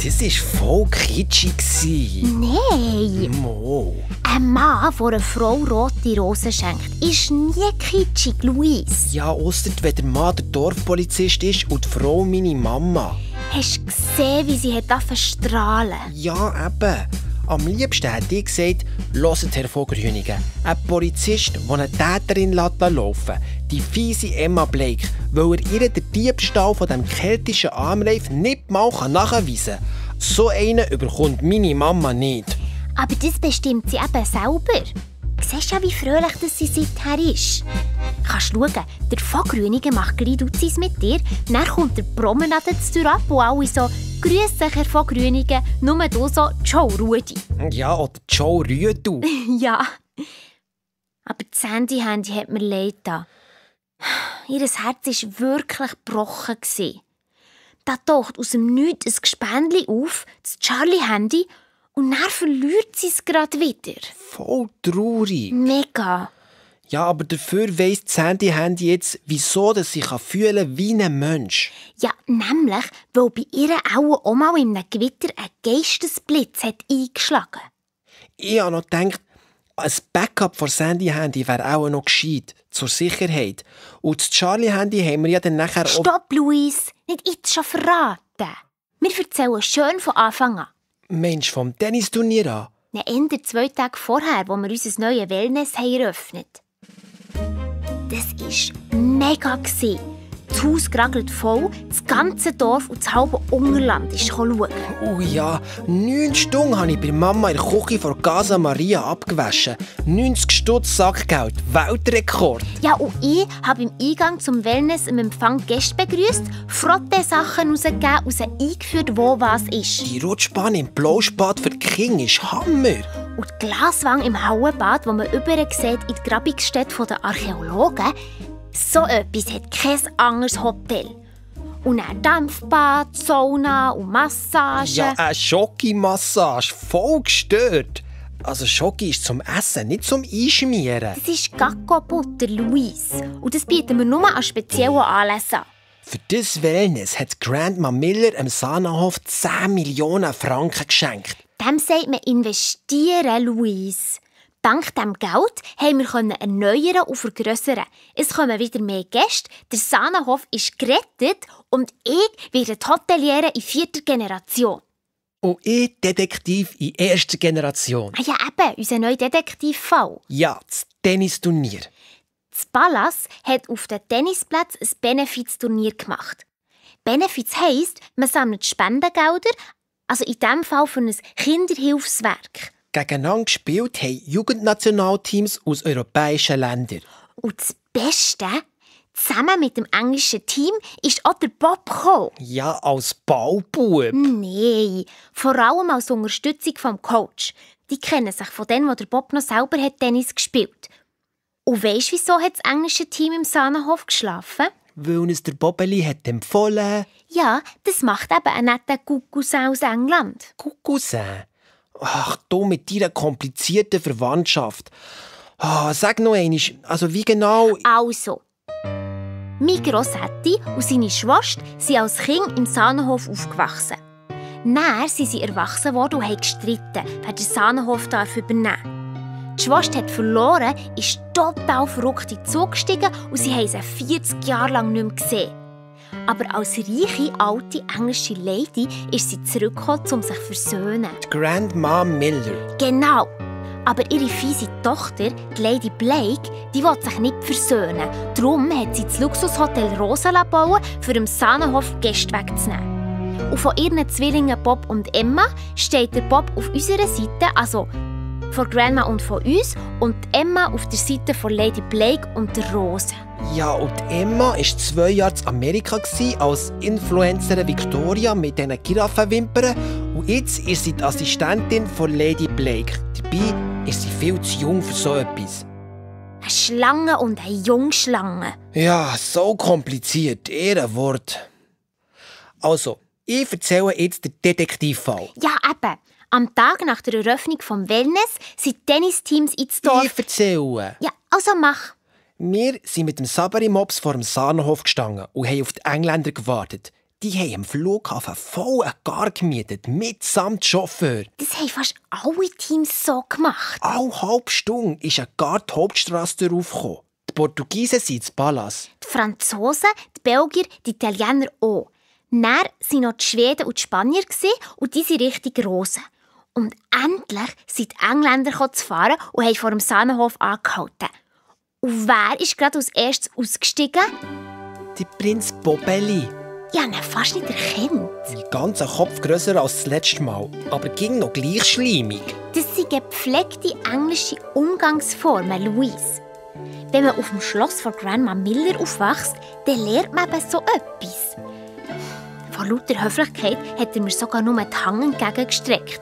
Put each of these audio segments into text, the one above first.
Das war voll kitschig. Nein! Mo. Ein Mann, der einer Frau rote Rosen schenkt, ist nie kitschig, Luis. Ja, ausser wenn der Mann der Dorfpolizist ist und die Frau meine Mama. Hast du gesehen, wie sie hat strahlen? Ja, eben. Am liebsten hätte ich gesagt, hört Herr von Grüningen. Ein Polizist, der eine Täterin laufen lässt, die fiese Emma Blake, weil er ihr den Diebstahl von dem keltischen Armreif nicht mal nachweisen kann. So einen überkommt meine Mama nicht. Aber das bestimmt sie eben selber. Du siehst ja, wie fröhlich sie seither ist. Kannst schauen, der von Grüningen macht gleich Duzis mit dir, dann kommt der Promenade zu ab und alle so «Grüß dich, Herr von Grüningen», nur du so «Ciao, Rudi». Ja, oder «Ciao, Rüdu». Ja. Aber das Handy hat mir leid getan. Ihr Herz war wirklich gebrochen. Da taucht aus dem Nichts ein Gespendli auf, das Charlie-Handy, und dann verliert sie es gerade wieder. Voll traurig. Mega. Ja, aber dafür weiss das Handy jetzt, wieso dass sie fühlen kann wie ein Mensch. Ja, nämlich, weil bei ihr auch mal in einem Gewitter ein Geistesblitz hat eingeschlagen. Ich habe noch gedacht, ein Backup für das Handy wäre auch noch gescheit, zur Sicherheit. Und das Charlie-Handy haben wir ja dann nachher auch... Stopp, Luis! Nicht jetzt schon verraten. Wir erzählen schön von Anfang an. Mensch, vom Tennisturnier an? Ne, Ende 2 Tage vorher, wo wir unser neues Wellness eröffnet haben. Das war mega. Das Haus geragelt voll, das ganze Dorf und das halbe Unterland ist schauen. Oh ja, 9 Stunden habe ich bei Mama in der Küche von Casa Maria abgewaschen. 90 Stutz Sackgeld, Weltrekord. Ja, und ich habe im Eingang zum Wellness im Empfang Gäste begrüßt, Frotte-Sachen rausgegeben und sie eingeführt, wo was ist. Die Rutschbahn im Blauspad für die Kinder ist Hammer. Und die Glaswange im Hauenbad, wo man überall sieht, in die Grabungsstätte der Archäologen, so etwas hat kein anderes Hotel. Und dann Dampfbad, Sauna und Massage. Ja, eine Schoki-Massage, voll gestört. Also Schoki ist zum Essen, nicht zum Einschmieren. Das ist Gacko-Butter, Luis. Und das bieten wir nur an speziellen Anlässen an. Für das Wellness hat Grandma Miller im Sahnenhof 10 Millionen Franken geschenkt. Dem sagt man investieren, Luis. Dank diesem Geld haben wir erneuern und vergrössern. Es kommen wieder mehr Gäste, der Sahnenhof ist gerettet und ich werde die Hoteliere in 4. Generation. Und ich Detektiv in 1. Generation. Ah ja, eben, unser neuer Detektivfall. Ja, das Tennisturnier. Das Pallas hat auf dem Tennisplatz ein Benefizturnier gemacht. Benefiz heisst, man sammelt Spendengelder, also in diesem Fall für ein Kinderhilfswerk. Gegeneinander gespielt haben Jugendnationalteams aus europäischen Ländern. Und das Beste, zusammen mit dem englischen Team ist auch der Bob gekommen. Ja, als Ballbub. Nein, vor allem als Unterstützung vom Coach. Die kennen sich von denen, wo der Bob noch selber Tennis gespielt hat. Und weisst du, wieso hat das englische Team im Sahnenhof geschlafen? Weil es der Bobeli hat empfohlen. Ja, das macht eben ein netter Cousin aus England. Cousin? Ach, du mit deiner komplizierten Verwandtschaft. Sag noch einmal, also wie genau... Also, mein Grossetti und seine Schwester sind als Kind im Sahnenhof aufgewachsen. Dann sind sie erwachsen worden und haben gestritten, wer den Sahnenhof übernehmen darf. Die Schwester hat verloren, ist total verrückt in den Zug gestiegen und sie haben sie 40 Jahre lang nicht mehr gesehen. Aber als reiche, alte englische Lady ist sie zurückgekommen, um sich zu versöhnen. Die Grandma Miller. Genau. Aber ihre fiese Tochter, die Lady Blake, die will sich nicht versöhnen. Darum hat sie das Luxushotel Rosa bauen, für im Sahnenhof Gäste wegzunehmen. Und von ihren Zwillingen Bob und Emma steht der Bob auf unserer Seite, also von Grandma und von uns, und Emma auf der Seite von Lady Blake und der Rose. Ja, und Emma war 2 Jahre in Amerika als Influencerin Victoria mit diesen Giraffenwimpern. Und jetzt ist sie die Assistentin von Lady Blake. Dabei ist sie viel zu jung für so etwas. Eine Schlange und eine Jungschlange. Ja, so kompliziert. Ehrenwort. Also, ich erzähle jetzt den Detektivfall. Ja, eben. Am Tag nach der Eröffnung vom Wellness sind Tennisteams ins Dorf. Ich erzähle. Ja, also mach. Wir sind mit dem Sabari-Mops vor dem Sahnenhof gestanden und haben auf die Engländer gewartet. Die haben am Flughafen voll einen Gar gemietet, mitsamt Chauffeur. Das haben fast alle Teams so gemacht. Alle halbe Stunde ist ein Gar die Hauptstrasse durchgekommen. Die Portugiesen sind ins Palas. Die Franzosen, die Belgier, die Italiener auch. Dann waren noch die Schweden und die Spanier und die sind richtig Rosen. Und endlich sind die Engländer zu fahren und haben vor dem Sahnenhof angehalten. Und wer ist gerade als erstes ausgestiegen? Der Prinz Bobelli. Ich habe ihn fast nicht erkannt. Ein ganzer Kopf grösser als das letzte Mal, aber ging noch gleich schleimig. Das sind gepflegte englische Umgangsformen, Louise. Wenn man auf dem Schloss von Grandma Miller aufwächst, dann lernt man eben so etwas. Vor lauter Höflichkeit hat er mir sogar nur die Hand entgegengestreckt.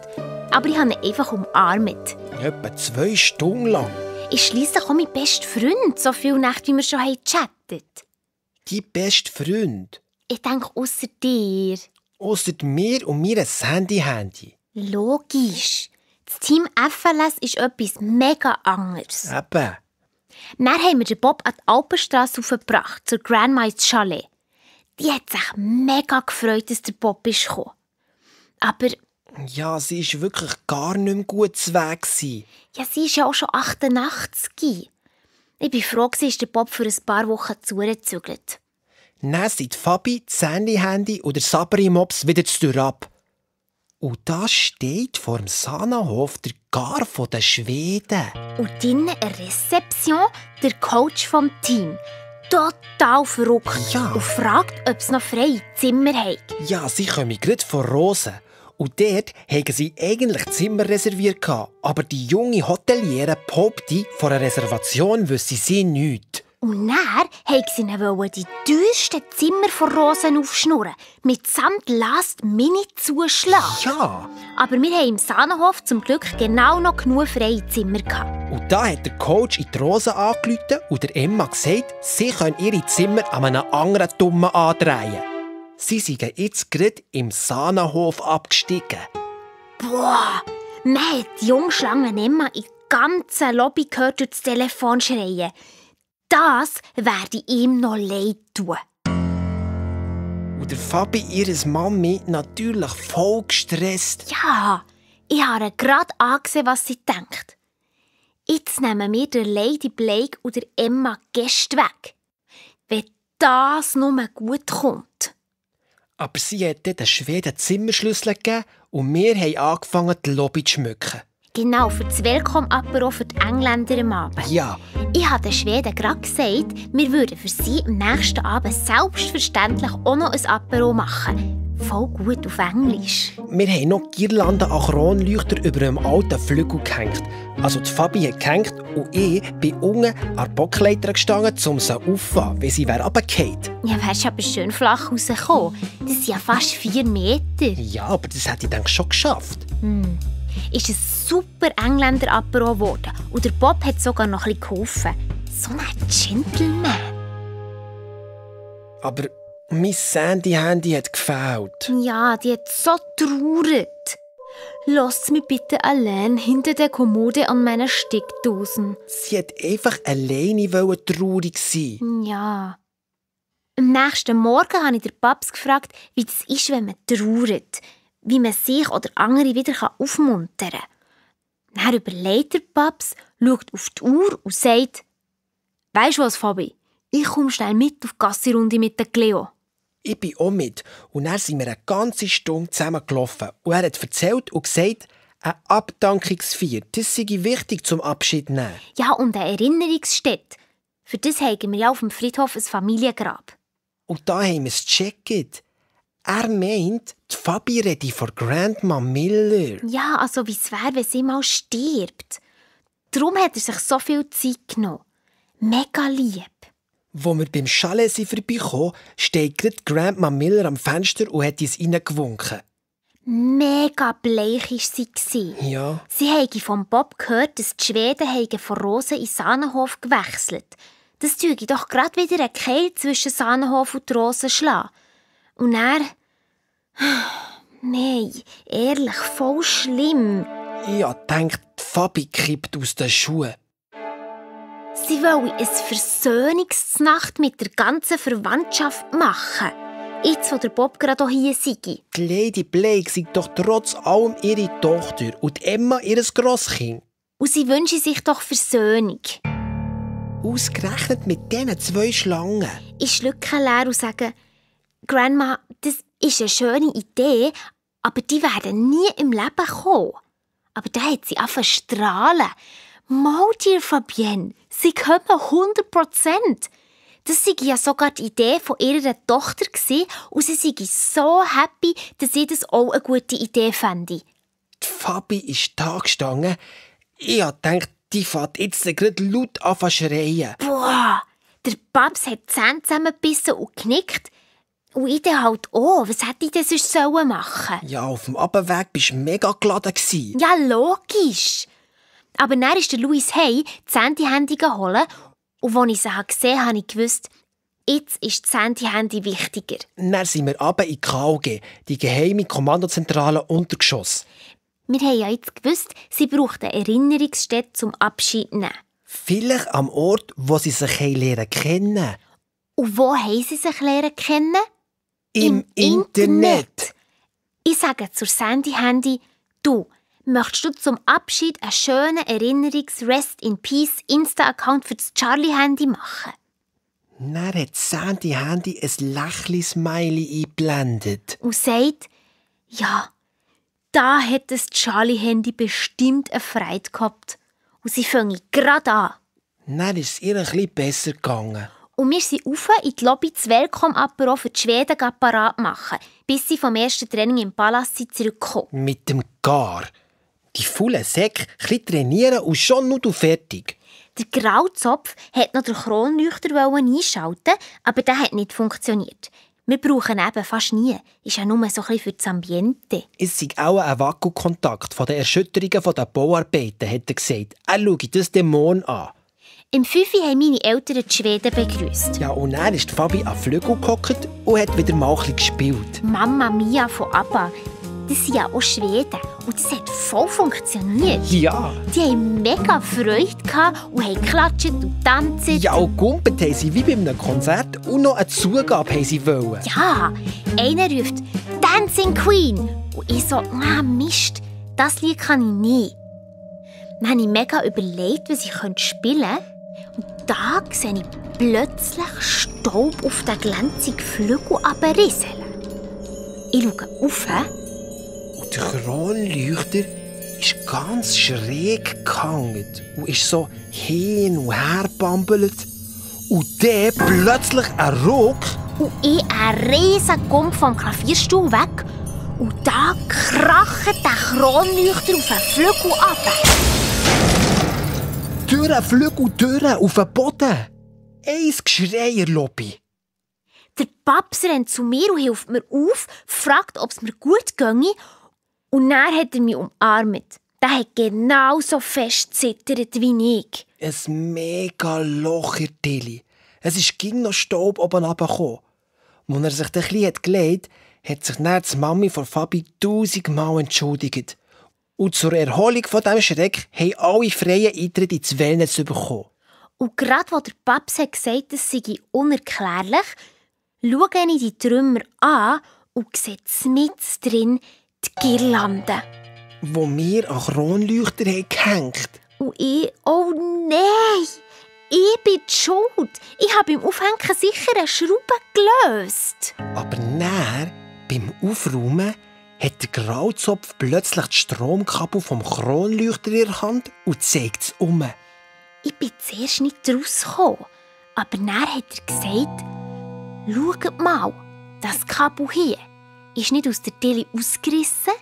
Aber ich habe ihn einfach umarmt. Etwa 2 Stunden lang. Ist schliesslich auch mein bester Freund, so viele Nächte, wie wir schon gechattet. Dein bester Freund? Ich denke, ausser dir. Ausser mir und mir ein Handy. Logisch. Das Team FLS ist etwas mega anderes. Eben. Dann haben wir den Bob an die Alpenstrasse aufgebracht, zur Grandma ins Chalet. Die hat sich mega gefreut, dass der Bob ist gekommen. Aber ja, sie war wirklich gar nicht mehr gut zu Weg. ja, sie ist ja auch schon 88. Ich war froh, dass der Bob für ein paar Wochen zugezügelt. Dann sind Fabi, das Handy und der Sabri-Mops wieder zu ab. Und da steht vor dem Sahnenhof der Gar von den Schweden. Und drinnen eine Rezeption, der Coach vom Team. Total verrückt. Ja. Und fragt, ob es noch freie Zimmer hat. Ja, sie kommen gerade von Rosen. Und dort haben sie eigentlich Zimmer reserviert. Aber die junge Hoteliere behauptet, von einer Reservation wüsste sie nichts. Und dann wollten sie ihnen die teuersten Zimmer von Rosen aufschnurren, mitsamt Last-Minute-Zuschlag. Ja. Aber wir haben im Sahnenhof zum Glück genau noch genug freie Zimmer gehabt. Und da hat der Coach in die Rosen angerufen und der Emma gesagt, sie können ihre Zimmer an einem anderen Dummen andrehen. Sie sind jetzt gerade im Sahnenhof abgestiegen. Boah, man hat die Jungschlange Emma in der ganzen Lobby gehört durch das Telefon schreien. Das werde ich ihm noch leid tun. Und der Fabi, ihre Mami, natürlich voll gestresst. Ja, ich habe gerade angesehen, was sie denkt. Jetzt nehmen wir der Lady Blake und der Emma Gäste weg. Wenn das nur gut kommt. Aber sie hat den Schweden Zimmerschlüssel gegeben und wir haben angefangen, die Lobby zu schmücken. Genau, für das Welcome-Apero für die Engländer am Abend. Ja. Ich habe den Schweden gerade gesagt, wir würden für sie am nächsten Abend selbstverständlich auch noch ein Apero machen. Voll gut auf Englisch. Wir haben noch Girlanden an Kronleuchter über einem alten Flügel gehängt. Also die Fabi hat gehängt und ich bin unten an der Bockleiter gestanden, um sie aufzufangen, weil sie runtergefallen. Ja, wärst aber schön flach rausgekommen. Das sind ja fast 4 Meter. Ja, aber das hätte ich dann schon geschafft. Ist ein super Engländer-Apero geworden. Und der Bob hat sogar noch ein bisschen geholfen. So ein Gentleman. Aber mein Sandy-Handy hat gefehlt. Ja, die hat so traurig. Lasst mich bitte allein hinter der Kommode an meiner Steckdosen. Sie hat einfach alleine traurig sein. Ja. Am nächsten Morgen habe ich den Paps gefragt, wie das ist, wenn man trauert. Wie man sich oder andere wieder aufmuntern kann. Dann überlegt der Paps, schaut auf die Uhr und sagt: «Weisst du was, Fabi? Ich komme schnell mit auf die Gassi-Runde mit der Cleo.» Ich bin auch mit. Und dann sind wir eine ganze Stunde zusammengelaufen. Und er hat erzählt und gesagt, eine Abdankungsfeier, das sei wichtig zum Abschied nehmen. Ja, und eine Erinnerungsstätte. Für das haben wir ja auf dem Friedhof ein Familiengrab. Und da haben wir es gecheckt. Er meint, die Fabi rede von Grandma Miller. Ja, also wie es wäre, wenn sie mal stirbt. Darum hat er sich so viel Zeit genommen. Mega lieb. Wo wir beim Chalet vorbeikommen, steht gerade Grandma Miller am Fenster und hat uns reingewunken. Mega bleich war sie. Ja. Sie habe vom Bob gehört, dass die Schweden von Rosen in Sahnenhof gewechselt. Das tue doch gerade wieder einen Keil zwischen Sahnenhof und Rosen schlagen. Und er... Nein, ehrlich, voll schlimm. Ich denke, die Fabi kippt aus den Schuhen. Sie wollen eine Versöhnungsnacht mit der ganzen Verwandtschaft machen. jetzt wo der Bob gerade hier sei. Die Lady Blake sei doch trotz allem ihre Tochter und Emma ihr Grosskind. Und sie wünschen sich doch Versöhnung. Ausgerechnet mit diesen 2 Schlangen. Ich schlucke leer und sage, Grandma, das ist eine schöne Idee, aber die werden nie im Leben kommen. Aber da hat sie angefangen zu strahlen. Mal dir, Fabienne, sie kommen 100%. Das war ja sogar die Idee von ihrer Tochter und sie sei so happy, dass sie das auch eine gute Idee fände. Die Fabi ist da gestanden. Ich dachte, die fährt jetzt gerade laut an zu schreien. Boah, der Babs hat die Zähne zusammengebissen und genickt. Und ich dann halt auch. Was hätte ich denn sonst machen sollen? Ja, auf dem Abweg warst du mega geladen. Ja, logisch. Aber dann ist der Louis heim, die Handy holen. Und als ich sie gesehen habe, habe ich gewusst, jetzt ist das Handy wichtiger. Dann sind wir runter in die KOG, die geheime Kommandozentrale Untergeschoss. Wir haben ja jetzt gewusst, sie braucht eine Erinnerungsstätte zum Abschied nehmen. Vielleicht am Ort, wo sie sich lernen kennen. Und wo haben sie sich lernen kennen? Im Internet. Ich sage zur Sandy-Handy, du, möchtest du zum Abschied einen schönen Erinnerungs-Rest-in-Peace-Insta-Account für das Charlie-Handy machen? Dann hat Sandy Handy ein Lächli-Smiley eingeblendet. Und sagt, ja, da hat das Charlie-Handy bestimmt eine Freude gehabt. Und sie fangen gerade an. Dann ist es ihr ein bisschen besser gegangen. Und wir sind rauf in die Lobby das Welcome-Apero für die Schweden parat machen, bis sie vom ersten Training im Palast zurückkommen. Mit dem Gar. Die faulen Säcke, ein bisschen trainieren und schon nur fertig. Der Grauzopf wollte noch den Kronleuchter einschalten, aber der hat nicht funktioniert. Wir brauchen eben fast nie. Ist ja nur so ein bisschen für das Ambiente. Es sei auch ein Vakuumkontakt von den Erschütterungen der Bauarbeiten, hat er gesagt. Er schaue das Dämon an. Im 5. haben meine Eltern die Schweden begrüßt. Ja, und dann ist Fabi an Flügel gehockt und hat wieder mal ein bisschen gespielt. Mamma Mia von ABBA. Das sind ja auch Schweden. Und das hat voll funktioniert. Ja. Die haben mega Freude gehabt und haben geklatscht und tanzt. Ja, und gumpet haben sie wie bei einem Konzert und noch eine Zugabe haben sie wollen. Ja, einer ruft «Dancing Queen» und ich so «Mist, das Lied kann ich nie». Dann habe ich mega überlegt, was ich spielen könnte. Und da sehe ich plötzlich Staub auf den glänzigen Flügel runterrieseln. Ich schaue rauf. Und der Kronleuchter ist ganz schräg gehangen und ist so hin und her gebambelt. Und dann plötzlich ein Ruck. Und ich einen riesen Gump vom Klavierstuhl weg. Und da kracht der Kronleuchter auf den Flügel runter. Durch den Flügel durch, auf den Boden. Ein Geschrei in der Lobby. Der Paps rennt zu mir und hilft mir auf, fragt, ob es mir gut ginge. Und dann hat er mich umarmt. Der hat genauso fest zittert wie ich. Ein mega Loch in der Tilly. Es ging noch Staub oben runtergekommen. Als er sich ein bisschen gelegt hat sich dann die Mami von Fabi 1000-mal entschuldigt. Und zur Erholung von diesem Schreck haben alle freien Eintritt ins Wellness bekommen. Und gerade als der Paps hat gesagt, das sei unerklärlich, schaue ich die Trümmer an und sehe mit drin die Girlande. Wo wir an Kronleuchter gehängt haben. Und ich, oh nein, ich bin die schuld. Ich habe beim Aufhängen sicher eine Schraube gelöst. Aber dann, beim Aufräumen, hat der Grauzopf plötzlich das Stromkabel vom Kronleuchter in der Hand und zeigt es um. Ich bin zuerst nicht rausgekommen, aber dann hat er gesagt, schaut mal, das Kabel hier ist nicht aus der Tilly ausgerissen.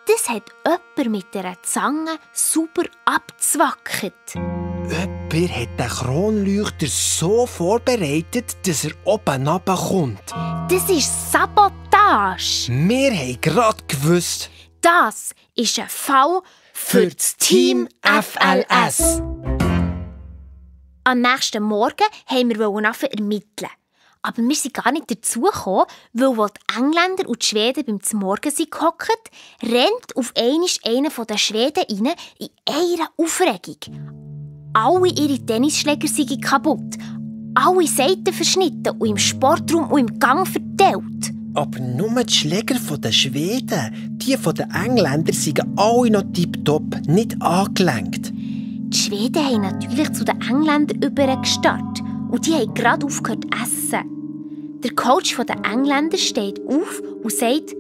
Das hat jemand mit einer Zange sauber abgezwackert. Jemand hat den Kronleuchter so vorbereitet, dass er oben runterkommt. Das ist Sabotage. Wir haben gerade gewusst, das ist ein Fall für das Team FLS. Am nächsten Morgen wollten wir anfangen ermitteln. Aber wir sind gar nicht dazugekommen, weil wo die Engländer und die Schweden beim Morgen gehockt, rennt auf einmal einer der Schweden rein in einer Aufregung. Alle ihre Tennisschläger sind kaputt. alle Seiten verschnitten und im Sportraum und im Gang verteilt. Aber nur die Schläger der Schweden, die der Engländer, sind alle noch tipptopp, nicht angelenkt. Die Schweden haben natürlich zu den Engländern übergestarrt und die haben gerade aufgehört zu essen. Der Coach der Engländer steht auf und sagt,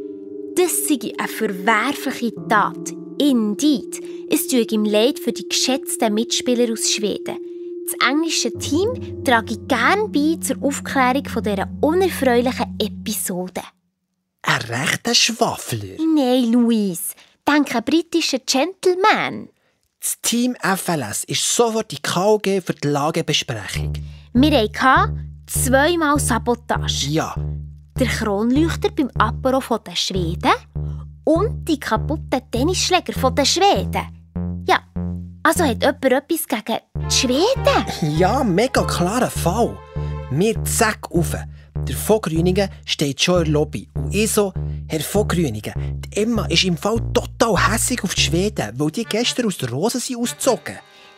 das sei eine verwerfliche Tat. Indeed, es tue ihm leid für die geschätzten Mitspieler aus Schweden. Das englische Team trage gerne bei zur Aufklärung dieser unerfreulichen Episode. Ein rechter Schwaffler. Nein, Luis, denk an britische Gentleman. Das Team FLS ist sofort in die KOG für die Lagebesprechung. Wir hatten 2-mal Sabotage. Ja. Der Kronleuchter beim Apero der Schweden und die kaputten Tennisschläger der Schweden. Ja, also hat jemand etwas gegen die Schweden? Ja, mega klarer Fall. Wir zack rauf. Der von Grüningen steht schon in der Lobby. Und ich so, Herr von Grüningen, die Emma ist im Fall total hässig auf die Schweden, weil die gestern aus der Rose sind ausgezogen.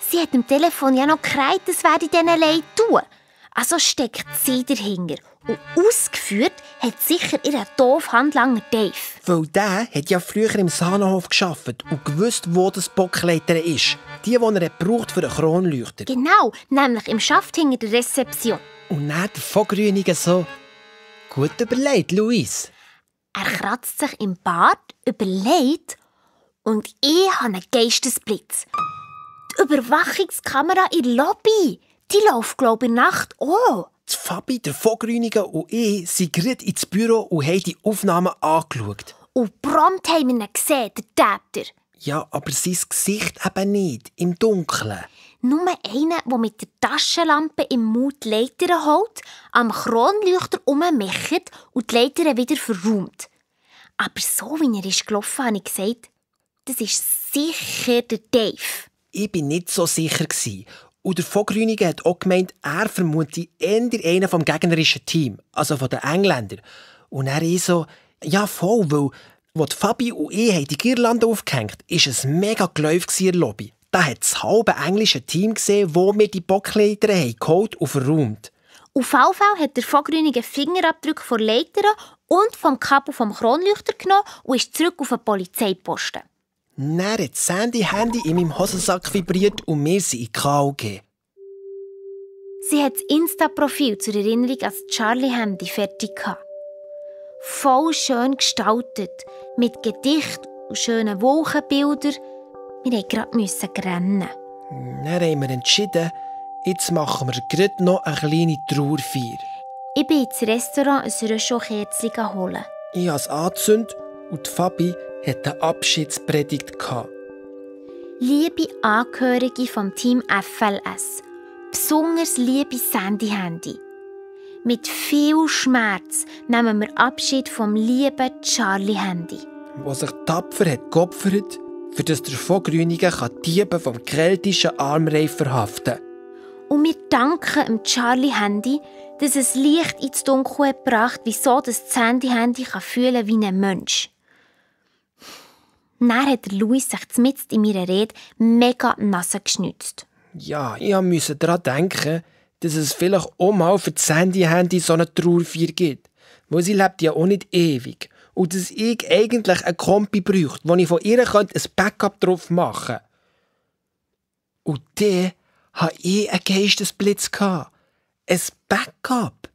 Sie hat am Telefon ja noch gekreit, das werde ich denen leid tun. Also steckt sie dahinter. Und ausgeführt hat sicher ihr Doofhandlanger Dave. Weil der hat ja früher im Sahnenhof gearbeitet und gewusst, wo das Bockleiter ist. Die er braucht für den Kronleuchter. Genau, nämlich im Schaft hinter der Rezeption. Und dann der von Grüningen so, gut überlegt, Luis. Er kratzt sich im Bart, überlegt und ich habe einen Geistesblitz. Die Überwachungskamera in der Lobby, die läuft, glaube ich, in der Nacht auch. Die Fabi, der von Grüningen und ich sind gerade ins Büro und haben die Aufnahmen angeschaut. Und prompt haben wir ihn gesehen, der Täter. Ja, aber sein Gesicht eben nicht, im Dunkeln. Nur einer, der mit der Taschenlampe im Mund die Leiter holt, am Kronleuchter rummechert und die Leiter wieder verräumt. Aber so wie er ist gelaufen, habe ich gesagt, das ist sicher der Dave. Ich war nicht so sicher. Und der von Grüningen hat auch gemeint, er vermute eher einen vom gegnerischen Team, also von den Engländern. Und er ist so, ja voll, weil als die Fabi und ich die Girlande aufgehängt haben, war es mega geläufig in der Lobby. Da hat das halbe englische Team gesehen, wo wir die Bockleiter geholt und verräumt. Auf jeden Fall hat der von Grüningen Fingerabdrücke von Leitern und vom Kabel vom Kronleuchter genommen und ist zurück auf den Polizeiposten. Dann hat das Handy in meinem Hosensack vibriert und wir sind in die KOG. Sie hat das Insta-Profil zur Erinnerung an das Charlie-Handy fertig gehabt. Voll schön gestaltet, mit Gedicht und schönen Wolkenbildern. Wir mussten gerade rennen. Dann haben wir entschieden, jetzt machen wir gerade noch eine kleine Trauerfeier. Ich bin ins Restaurant ein Röschel-Kerzchen holen. Ich habe es angezündet und die Fabi hatte eine Abschiedspredigt gehabt. Liebe Angehörige vom Team FLS, besonders liebe Sandy-Handy. Mit viel Schmerz nehmen wir Abschied vom lieben Charlie-Handy. Der sich tapfer hat geopfert, für das der von Grüningen die Diebe vom keltischen Armreif verhaften kann. Und wir danken dem Charlie-Handy, dass es Licht ins Dunkel hat gebracht, wieso das Sandy-Handy fühlen kann wie ein Mensch. Dann hat Luis sich mitten in meiner Rede mega die Nase geschnitzt. Ja, ich musste daran denken, dass es vielleicht auch mal für das Sandy-Handy so eine Trauerfeier gibt. Weil sie lebt ja auch nicht ewig. Und dass ich eigentlich einen Kompi bräuchte, wo ich von ihr ein Backup drauf machen könnte. Und dann hatte ich einen Geistesblitz. Ein Backup.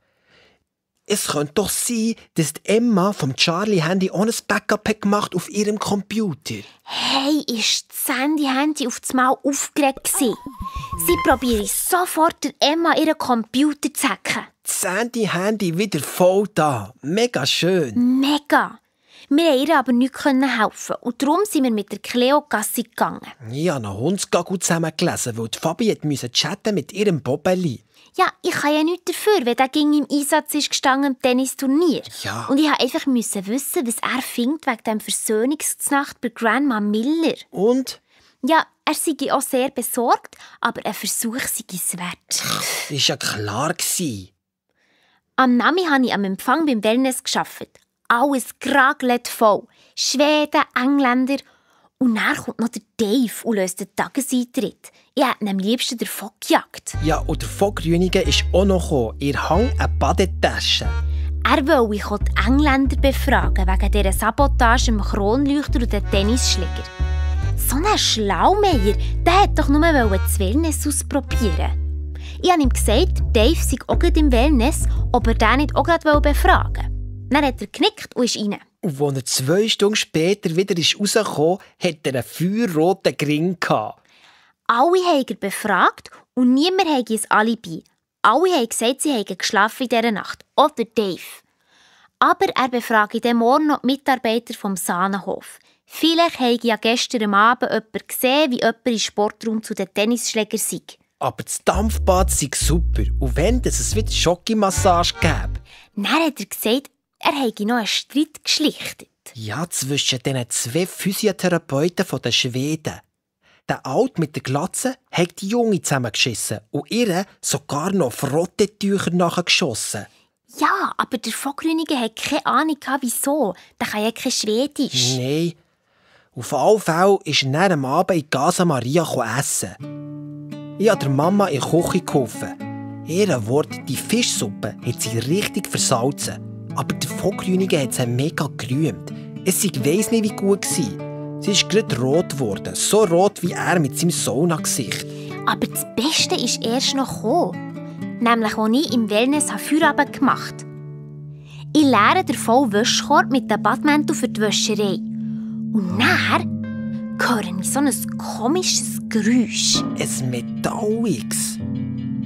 Es könnte doch sein, dass die Emma vom Charlie-Handy auch ein Backup hat gemacht auf ihrem Computer. Hey, ist das Sandy-Handy auf das Mal aufgeregt gewesen? Sie probiere sofort der Emma ihren Computer zu hacken. Das Sandy-Handy wieder voll da. Mega schön. Mega. Wir konnten ihr aber nicht helfen und darum sind wir mit der Cleo Gassi gegangen. Ich habe noch Hundsgagel zusammengelesen, weil die Fabi musste chatten mit ihrem Bobeli. Ja, ich kann ja nichts dafür, wenn der ging im Einsatz ist gestanden im Tennisturnier. Ja. Und ich musste einfach wissen, was er findet wegen dem Versöhnungsnacht bei Grandma Miller. Und? Ja, er sei auch sehr besorgt, aber ein Versuch sei es wert. Das war ja klar. Am Nami habe ich am Empfang beim Wellness gearbeitet. Alles geragelt voll. Schweden, Engländer. Und dann kommt noch der Dave und löst den Tageseintritt. Ich hätte ihn am liebsten davon gejagt. Ja, und der Vogrünigen ist auch noch gekommen. Ihr Hang eine Badetasche. Er wollte die Engländer befragen wegen dieser Sabotage im Kronleuchter und den Tennisschläger. So ein Schlaumeier, der wollte doch nur das Wellness ausprobieren. Ich habe ihm gesagt, Dave sei auch gerade im Wellness, ob er den nicht auch gerade befragen wollte. Dann hat er geknickt und ist rein. Und als er 2 Stunden später wieder rausgekommen ist, hatte er einen feuerroten Gring. Alle haben ihn befragt und niemand hatte ein Alibi. Alle haben gesagt, sie hätten geschlafen in dieser Nacht. Auch der Dave. Aber er befragt dann morgen noch die Mitarbeiter vom Sahnenhof. Vielleicht habe ja gestern am Abend jemand gesehen, wie jemand im Sportraum zu den Tennisschlägern sei. Aber das Dampfbad sei super. Und wenn es wieder Schokimassage gäbe? Dann hat er gesagt, er habe noch einen Streit geschlichtet. Ja, zwischen diesen 2 Physiotherapeuten von den Schweden. Der Alte mit der Glatze hat die Junge zusammengeschissen und ihr sogar noch Frottetücher nachgeschossen. Ja, aber der Vogrünigen hat keine Ahnung, wieso. Der kann ja kein Schwedisch. Nein. Auf alle Fälle ist er dann am Abend in Casa Maria essen. Ich habe der Mama in die Küche geholfen. Ihr Wort, die Fischsuppe hat sie richtig versalzen. Aber der Vogrünigen hat sie mega gerühmt. Es weiss nicht, wie gut war. Sie ist gerade rot geworden. So rot wie er mit seinem Saunagesicht. Aber das Beste ist erst noch gekommen. Nämlich, als ich im Wellness Feierabend gemacht habe. Ich leere den vollen Wäschekorb mit dem Badmantel für die Wäscherei. Und dann höre ich so ein komisches Geräusch. Ein Metalliges.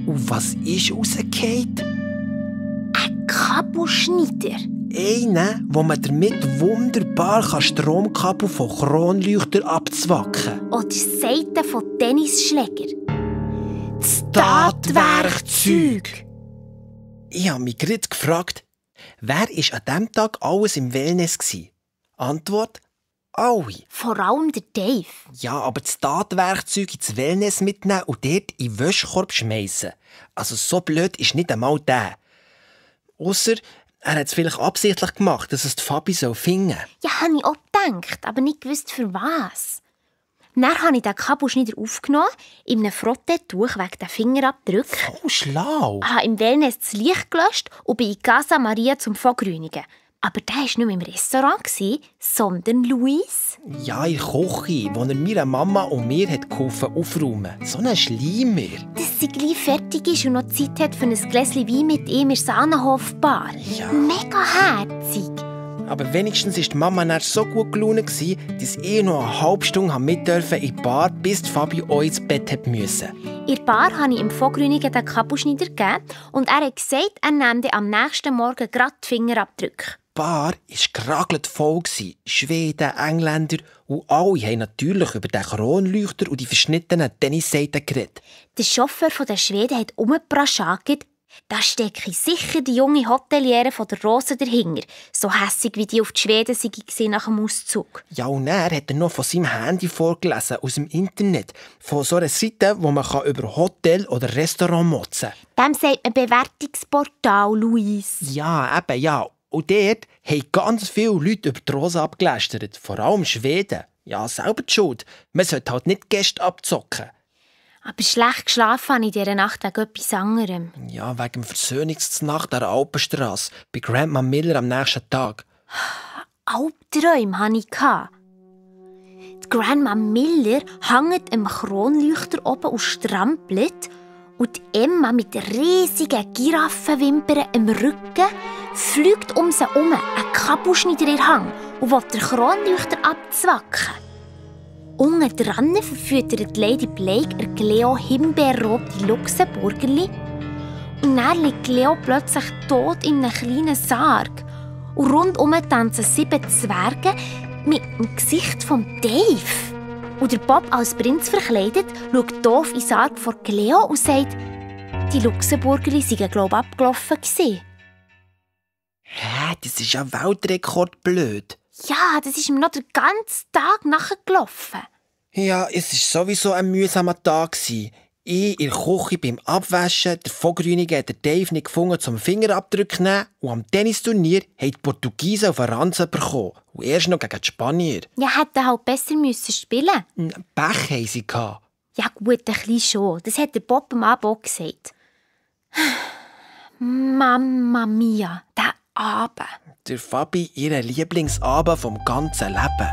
Und was ist rausgefallen? Ein Kabelschneider. Einen, wo man damit wunderbar Stromkabel von Kronleuchtern abzwacken kann. Oder Seiten von Tennisschläger. Das Tatwerkzeug! Ich habe mich gerade gefragt, wer war an diesem Tag alles im Wellness? Antwort: alle. Vor allem der Dave. Ja, aber das Tatwerkzeug ins Wellness mitnehmen und dort in den Wäschekorb schmeißen. Also so blöd ist nicht einmal der. Ausser, er hat es vielleicht absichtlich gemacht, dass es die Fabi finden soll. Ja, habe ich auch gedacht, aber nicht gewusst für was. Dann habe ich den Kabelschneider aufgenommen, in einem Frottetuch wegen den Fingerabdrücken. Voll schlau. Ich habe im Wellness das Licht gelöscht und bin in Casa Maria zum Vogrünigen. Aber der war nicht mehr im Restaurant, sondern Luis. Ja, in der Küche, wo er meiner Mama und mir hat geholfen aufräumen. So ein Schleimer. Dass sie gleich fertig ist und noch Zeit hat für ein Gläschen Wein mit ihm in der Sahnenhofbar. Ja. Mega herzig. Aber wenigstens war die Mama dann so gut gelaunt, dass ich noch eine halbe Stunde mit in die Bar, bis die Fabi auch ins Bett musste. In der Bar habe ich dem Vogrünigen den Kabelschneider gegeben und er hat gesagt, er nehme am nächsten Morgen gerade die Fingerabdrücke. Die Bar war geragelt voll. Schweden, Engländer und alle haben natürlich über den Kronleuchter und die verschnittenen Tennisseiten geredet. Der Chauffeur der Schweden hat umgebraschagt. Da stecke sicher die junge Hoteliere von der Rose dahinter. So hässig wie die auf die Schweden waren nach dem Auszug. Ja, und er hat er noch von seinem Handy vorgelesen, aus dem Internet. Von so einer Seite, wo man über Hotel oder Restaurant motzen kann. Dem sagt man Bewertungsportal, Luis. Ja, eben, ja. Und dort haben ganz viele Leute über die Rose abgelästert. Vor allem Schweden. Ja, selber die Schuld. Man sollte halt nicht Gäste abzocken. Aber schlecht geschlafen habe ich in dieser Nacht wegen etwas anderem. Ja, wegen dem Versöhnungsnacht an der Alpenstrasse bei Grandma Miller am nächsten Tag. Albträume hatte ich. Die Grandma Miller hängt am Kronleuchter oben und strampelt. Und Emma mit riesigen Giraffenwimpern im Rücken fliegt um sie herum, ein Kabelschneider in den Hang und will den Kronleuchter abzwacken. Unten dran verfüttert Lady Blake Leo himbeerrote Luxemburgerli. Und dann liegt Leo plötzlich tot in einem kleinen Sarg. Und rundum tanzen 7 Zwerge mit dem Gesicht von Dave. Und der Bob als Prinz verkleidet schaut doof in den Sarg vor Leo und sagt, die Luxemburgerli seien, glaube ich, abgelaufen gewesen. Hä, das ist ja Weltrekord blöd. Ja, das ist ihm noch den ganzen Tag nachgelaufen. Ja, es war sowieso ein mühsamer Tag. Ich in der Küche beim Abwaschen, der Vogelgrünige hat der Dave nicht gefunden zum Fingerabdruck nehmen und am Tennisturnier haben die Portugiesen auf einen Ranzen bekommen. Und erst noch gegen die Spanier. Ja, hätten halt besser müssen spielen. Pech haben sie gehabt. Ja gut, ein bisschen schon. Das hat der Bob am Abend auch gesagt. Mamma mia, der Abend. Der Fabi, ihr Lieblingsabend vom ganzen Leben.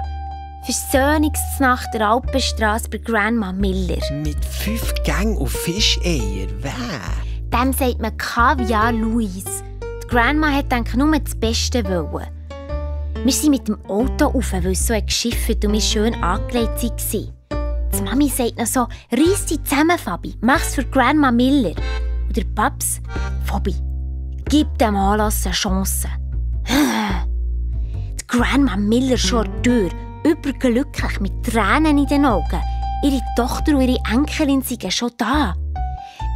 Versöhnungsnacht der Alpenstrasse bei Grandma Miller. Mit 5 Gängen auf Fischeier. Wer? Dem sagt man Kaviar Louise. Die Grandma hat eigentlich nur das Beste wollen. Wir sind mit dem Auto rauf, weil es so geschifft und wir schön angelegt waren. Die Mami sagt noch so, «Reiss dich zusammen, Fabi, mach's für Grandma Miller.» Und der Paps, «Fabi, gib dem Anlass eine Chance.» Die Grandma Miller schon an die Tür, überglücklich mit Tränen in den Augen. Ihre Tochter und ihre Enkelin sind schon da.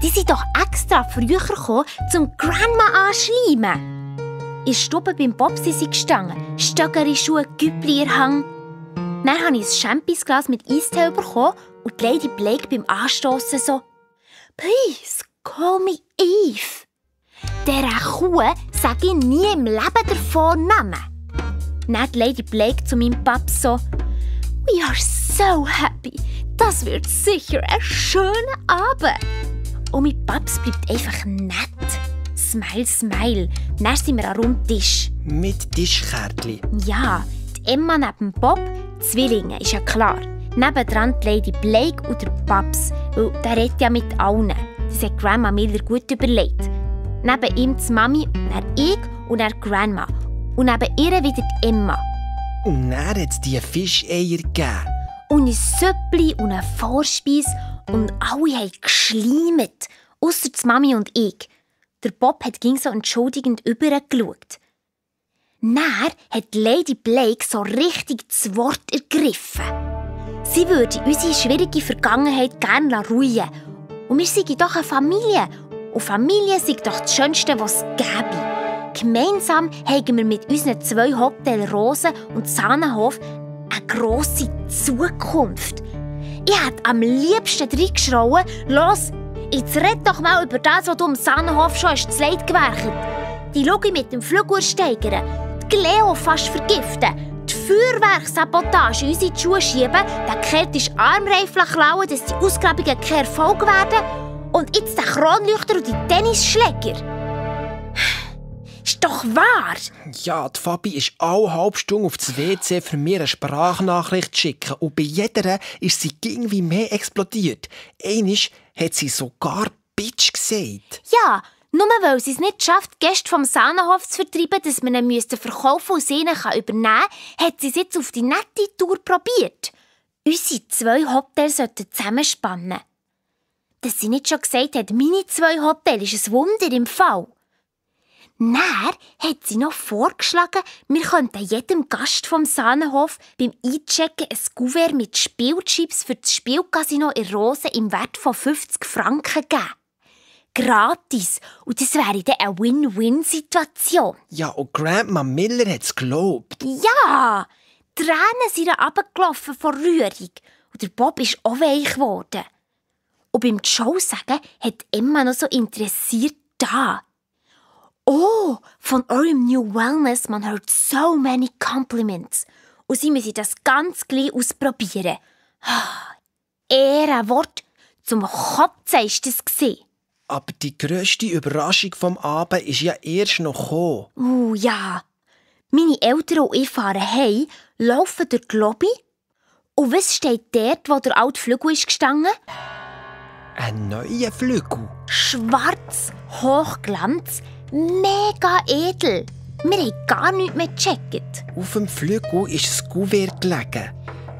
Die sind doch extra früher gekommen, zum Grandma anschleimen. In der Stube beim Bob sind sie gestanden, stöckere Schuhe, Güppli in Hang. Dann habe ich ein Championsglas mit Eistee bekommen und die Lady Blake beim Anstossen so «Please, call me Eve.» Dieser Kuh sage ich nie im Leben den Vornamen. Dann die Lady Blake zu meinem Pap so «We are so happy. Das wird sicher ein schöner Abend.» Und mein Paps bleibt einfach nett. Smile, smile. Dann sind wir an rund Tisch. Mit Tischkärtchen. Ja, die Emma neben Bob, Zwillinge, ist ja klar. Nebendran die Lady Blake und der Paps, weil der redet ja mit allen. Das hat Grandma Miller gut überlegt. Neben ihm die Mami, dann ich und dann Grandma. Und neben ihr wieder die Emma. Und dann hat es die Fischeier gegeben. Und ein Süppli und eine Vorspeise und alle haben geschleimt. Ausser die Mami und ich. Der Bob hat ging so entschuldigend übergeschaut. Dann hat Lady Blake so richtig das Wort ergriffen. Sie würde unsere schwierige Vergangenheit gerne ruhen. Und wir sind doch eine Familie. Und Familie ist doch das Schönste, was es gäbe. Gemeinsam haben wir mit unseren 2 Hotel Rosen und Sahnenhof eine grosse Zukunft. Ich hätte am liebsten reingeschrauen, «Los, jetzt red doch mal über das, was du am Sahnenhof schon hast, das Leid gewerkt. Die Logi mit dem Flügel steigern, die Leo fast vergiften, die Feuerwerksabotage in unsere Schuhe schieben, den keltischen Armreifler klauen, dass die Ausgrabungen kein Erfolg werden und jetzt den Kronleuchter und die Tennisschläger.» Ist doch wahr! Ja, die Fabi ist alle halbe Stunde auf das WC für mir eine Sprachnachricht zu schicken. Und bei jeder ist sie irgendwie mehr explodiert. Einmal hat sie sogar Bitch gesagt. Ja, nur weil sie es nicht schafft, Gäste vom Sahnenhof zu vertreiben, dass man ihn verkaufen und sie ihnen übernehmen kann, hat sie es jetzt auf die nette Tour probiert. Unsere 2 Hotels sollten zusammenspannen. Dass sie nicht schon gesagt hat, meine 2 Hotels ist ein Wunder im Fall. Dann hat sie noch vorgeschlagen, wir könnten jedem Gast vom Sahnenhof beim Einchecken ein Kuvert mit Spielchips für das Spielcasino in Rosen im Wert von 50 Franken geben. Gratis. Und das wäre dann eine Win-Win-Situation. Ja, und Grandma Miller hat es geglaubt. Ja! Tränen sind ihr runtergelaufen vor Rührung. Und der Bob ist auch weich geworden. Und beim Show sagen hat Emma noch so interessiert da. «Oh, von eurem New Wellness, man hört so many compliments. Und sie müssen das ganz gleich ausprobieren.» Ehrenwort, zum Kotzen war das. Aber die grösste Überraschung vom Abend ist ja erst noch gekommen. Ja. Meine Eltern und ich fahren heim, laufen durch die Lobby. Und was steht dort, wo der alte Flügel ist gestanden? Ein neuer Flügel. Schwarz, Hochglanz, mega edel. Wir haben gar nichts mehr gecheckt. Auf dem Flügel ist das Kuvert gelegen.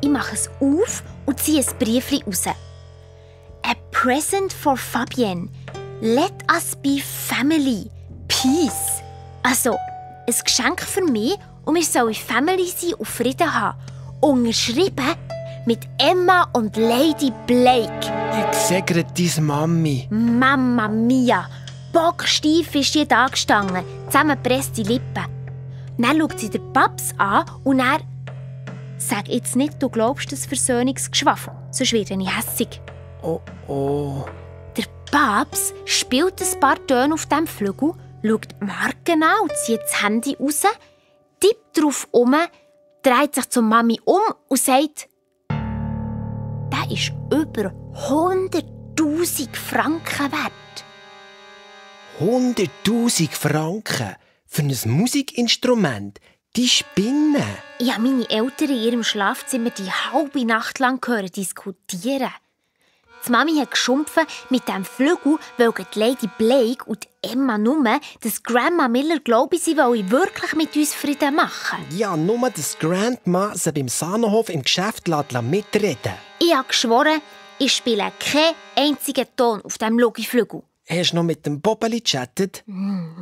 Ich mache es auf und ziehe ein Briefchen raus. «A present for Fabienne. Let us be family. Peace.» Also, ein Geschenk für mich und wir sollen Family sein und Frieden haben. Unterschrieben mit Emma und Lady Blake. Ich segere deine Mami. Mamma mia! Bocksteif ist die da gestanden, zusammengepresste Lippen. Dann schaut sie den Paps an und er «Sag jetzt nicht, du glaubst das Versöhnungsgeschwafel, sonst werde ich hässig.» Oh. Babs spielt ein paar Töne auf diesem Flügel, schaut Marken an und zieht das Handy raus, tippt drauf um, dreht sich zur Mami um und sagt, der ist über 100'000 Franken wert. 100'000 Franken für ein Musikinstrument? Die spinnen. Ich habe meine Eltern in ihrem Schlafzimmer die halbe Nacht lang diskutieren. Die Mami hat geschumpft mit diesem Flügel, weil die Lady Blake und Emma nur, dass Grandma Miller glaube, sie wolle wirklich mit uns Frieden machen. Ja, nur, dass Grandma sie beim Sahnenhof im Geschäft mitreden. Ich habe geschworen, ich spiele keinen einzigen Ton auf diesem Logiflügel. Hast du noch mit dem Bobbeli gechattet?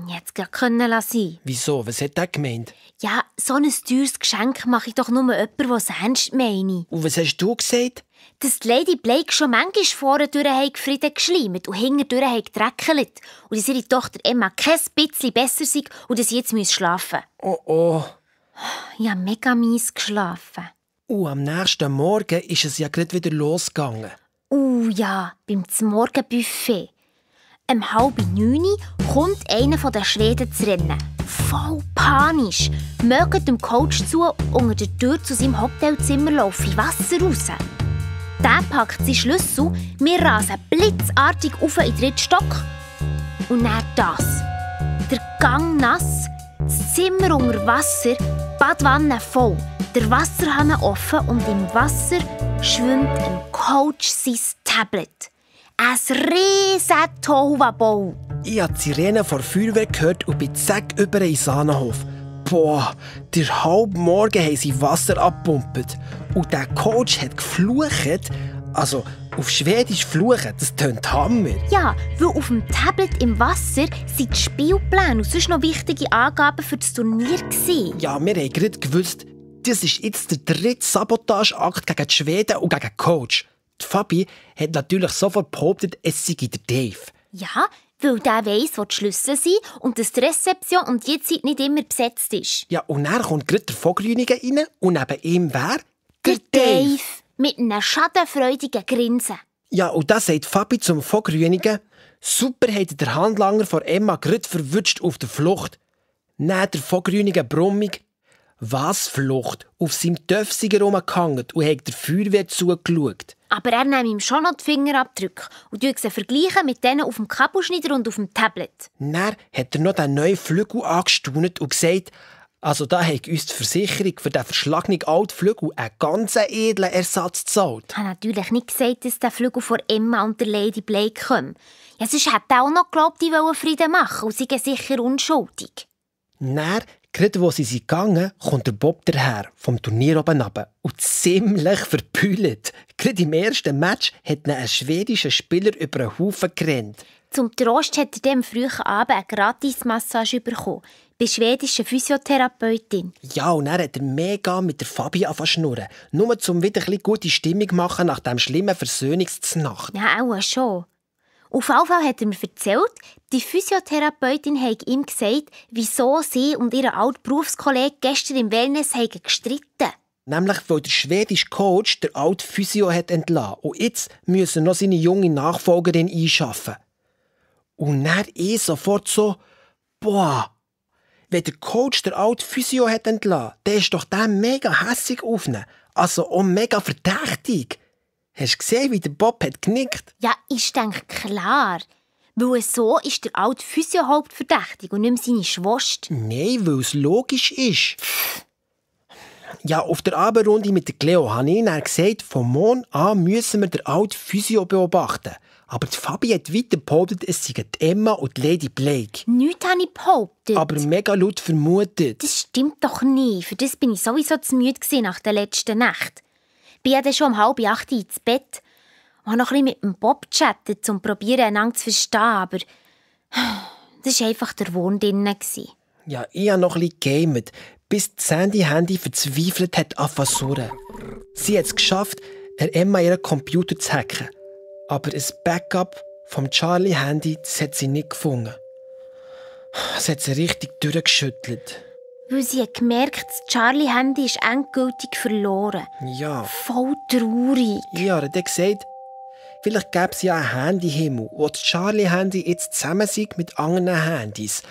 Jetzt können lassen. Wieso? Was hat er gemeint? Ja, so ein teures Geschenk mache ich doch nur jemandem, der es ernst meine. Und was hast du gesagt? Dass die Lady Blake schon manchmal vorne durch Frieden geschleimt und hintendurch gedreckelt. Und dass ihre Tochter Emma kein bisschen besser sei und dass sie jetzt schlafen muss. Oh. Ich habe mega mies geschlafen. Am nächsten Morgen ist es ja gerade wieder losgegangen. Ja, beim Morgenbuffet. Um 8:30 kommt einer von den Schweden zu rennen. Voll panisch. Mögt dem Coach zu, unter der Tür zu seinem Hotelzimmer laufen Wasser raus. Der packt seinen Schlüssel, wir rasen blitzartig auf in den 3. Stock. Und dann das. Der Gang nass, das Zimmer unter Wasser, die Badwanne voll, der Wasserhahn offen und im Wasser schwimmt ein Coach sein Tablet. Ein riesen Tohuwabohu. Ich habe die Sirene vor Feuerwehr gehört und bin zack über in den Sahnenhof. Boah, der halben Morgen haben sie Wasser abgepumpt. Und der Coach hat geflucht. Also, auf Schwedisch fluchen, das tönt Hammer. Ja, weil auf dem Tablet im Wasser sind die Spielpläne und sonst noch wichtige Angaben für das Turnier gewesen. Ja, wir haben gerade gewusst, das ist jetzt der 3. Sabotageakt gegen die Schweden und gegen den Coach. Die Fabi hat natürlich sofort behauptet, es sei der Dave. Ja, weil der weiss, wo die Schlüssel sind und dass die Rezeption und die Zeit nicht immer besetzt ist. Ja, und dann kommt gerade der Vogrünigen rein und neben ihm wer? Der Dave. Mit einem schadenfreudigen Grinsen. Ja, und da sagt Fabi zum Vogrünigen, super hat der Handlanger von Emma gerade verwünscht auf der Flucht. Dann der Vogrünigen brummig. Was Flucht? Auf seinem Töpfsiger rumgehangen und hat der Feuerwehr zugeschaut. Aber er nimmt ihm schon noch die Fingerabdrücke und sie vergleichen mit denen auf dem Kabelschneider und auf dem Tablet. Dann hat er noch den neuen Flügel angestaunt und gesagt, also da hat uns die Versicherung für den verschlagenen alten Flügel einen ganz edlen Ersatz gezahlt. Ich habe natürlich nicht gesagt, dass der Flügel von Emma und der Lady Blake kommt. Ja, sonst hätte er auch noch geglaubt, die wollen Frieden machen und seien sicher unschuldig. Dann, gerade wo sie sind gegangen, kommt der Bob daher, vom Turnier oben runter und ziemlich verpüllt. Gerade im ersten Match hat ihn ein schwedischer Spieler über einen Haufen gerannt. Zum Trost hat er am frühen Abend eine Gratismassage bekommen, bei schwedischen Physiotherapeutin. Ja, und dann hat er mega mit der Fabi schnurren, nur um wieder ein bisschen gute Stimmung zu machen nach dem schlimmen Versöhnungsznacht. Ja, auch schon. Auf jeden Fall hat er mir erzählt, die Physiotherapeutin hat ihm gesagt, wieso sie und ihr alter Berufskollege gestern im Wellness haben gestritten. Nämlich, weil der schwedische Coach der alte Physio hat entlassen und jetzt müssen noch seine junge Nachfolgerin einschaffen. Und dann sofort so, boah, wenn der Coach der alte Physio hat entlassen, dann ist doch der mega hässig auf ihn. Also auch mega verdächtig. Hast du gesehen, wie der Bob hat genickt? Ja, ich denke klar. Weil so ist der alte Physio hauptverdächtig und nicht mehr seine Schwester. Nein, weil es logisch ist. Ja, auf der Abendrunde mit der Cleo habe ich dann gesagt, von morgen an müssen wir den alten Physio beobachten. Aber die Fabi hat weiter behauptet, es seien die Emma und die Lady Blake. Nichts habe ich behauptet. Aber mega laut vermutet. Das stimmt doch nicht. Für das bin ich sowieso zu müde nach der letzten Nacht. Ich bin ja dann schon um 7:30 ins Bett. Ich habe noch ein bisschen mit dem Bob gechattet, um zu probieren, einander zu verstehen. Aber das war einfach der Wurm drin. Ja, ich habe noch ein bisschen gegamet, bis das Handy verzweifelt hat angefangen. Sie hat es geschafft, Emma ihren Computer zu hacken. Aber ein Backup vom Charlie-Handy hat sie nicht gefunden. Es hat sie richtig durchgeschüttelt. Weil sie hat gemerkt, das Charlie-Handy ist endgültig verloren. Ja. Voll traurig. Ich habe dann gesagt, Vielleicht gäbe es ja einen Handyhimmel, wo das Charlie-Handy jetzt zusammen sind mit anderen Handys.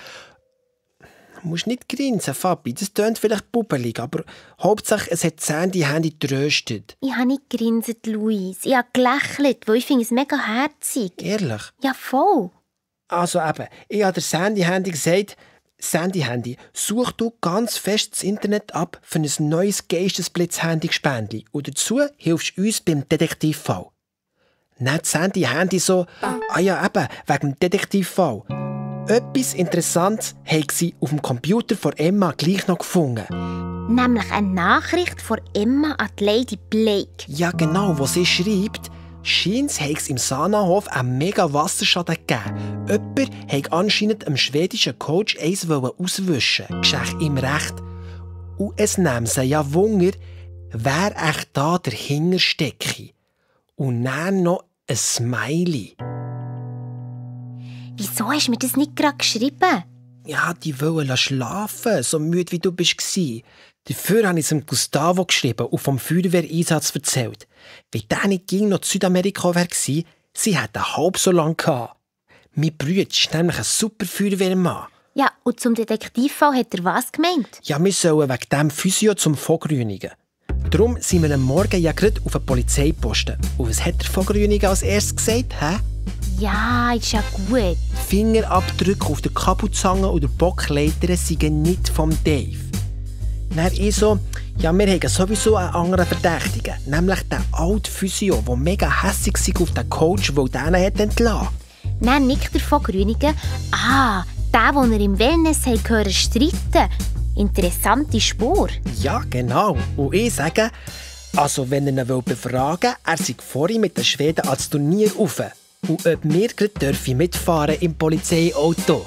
Du musst nicht grinsen, Fabi. Das tönt vielleicht bubbelig, aber Hauptsache, es hat das Handy getröstet. Ich habe nicht gegrinset, Luis. Ich habe gelächelt, weil ich finde es mega herzig. Ehrlich? Ja, voll. Also eben, ich habe der Sandy-Handy gesagt, Sandy-Handy, such du ganz fest das Internet ab für ein neues Geistesblitz-Handy-Gespendli. Und dazu hilfst du uns beim Detektivfall. Dann das Sandy-Handy so, ja eben, wegen dem Detektivfall. Etwas Interessantes haben sie auf dem Computer von Emma gleich noch gefunden. Nämlich eine Nachricht von Emma an die Lady Blake. Ja genau, wo sie schreibt, scheint es im Sanahof einen mega Wasserschaden gegeben. Jemand wollte anscheinend dem schwedischen Coach eins auswischen. Geschenk ihm recht. Und es nimmt sie ja Wunder, wer echt da dahinter stecke. Und dann noch ein Smiley. Wieso hast du mir das nicht gerade geschrieben? Ja, die wollen schlafen, so müde wie du bist. Dafür habe ich es Gustavo geschrieben und vom Feuerwehreinsatz erzählt. Wenn der nicht noch in Südamerika wäre, sie hätten halb so lange gehabt. Mein Bruder ist nämlich ein super Feuerwehrmann. Ja, und zum Detektivfall hat er was gemeint? Ja, wir sollen wegen dem Physio zum Vogrünigen. Darum sind wir am Morgen ja gerade auf einen Polizeiposten. Und was hat der Vogrünigen als erstes gesagt? Hä? Ja, ist ja gut. Fingerabdrücke auf der Kabelzange oder Bockleiter sind nicht vom Dave. Dann ich so, ja, wir haben sowieso einen anderen Verdächtigen, nämlich den alten Physio, der mega hässig war auf den Coach, der den entlassen hat. Dann nickt er von Grünigen. Ah, der, den er im Wellness hören streiten. Interessante Spur. Ja, genau. Und ich sage, also wenn er ihn befragen will, er sei vorhin mit den Schweden ans Turnier rauf. Und ob wir gerade mitfahren im Polizeiauto.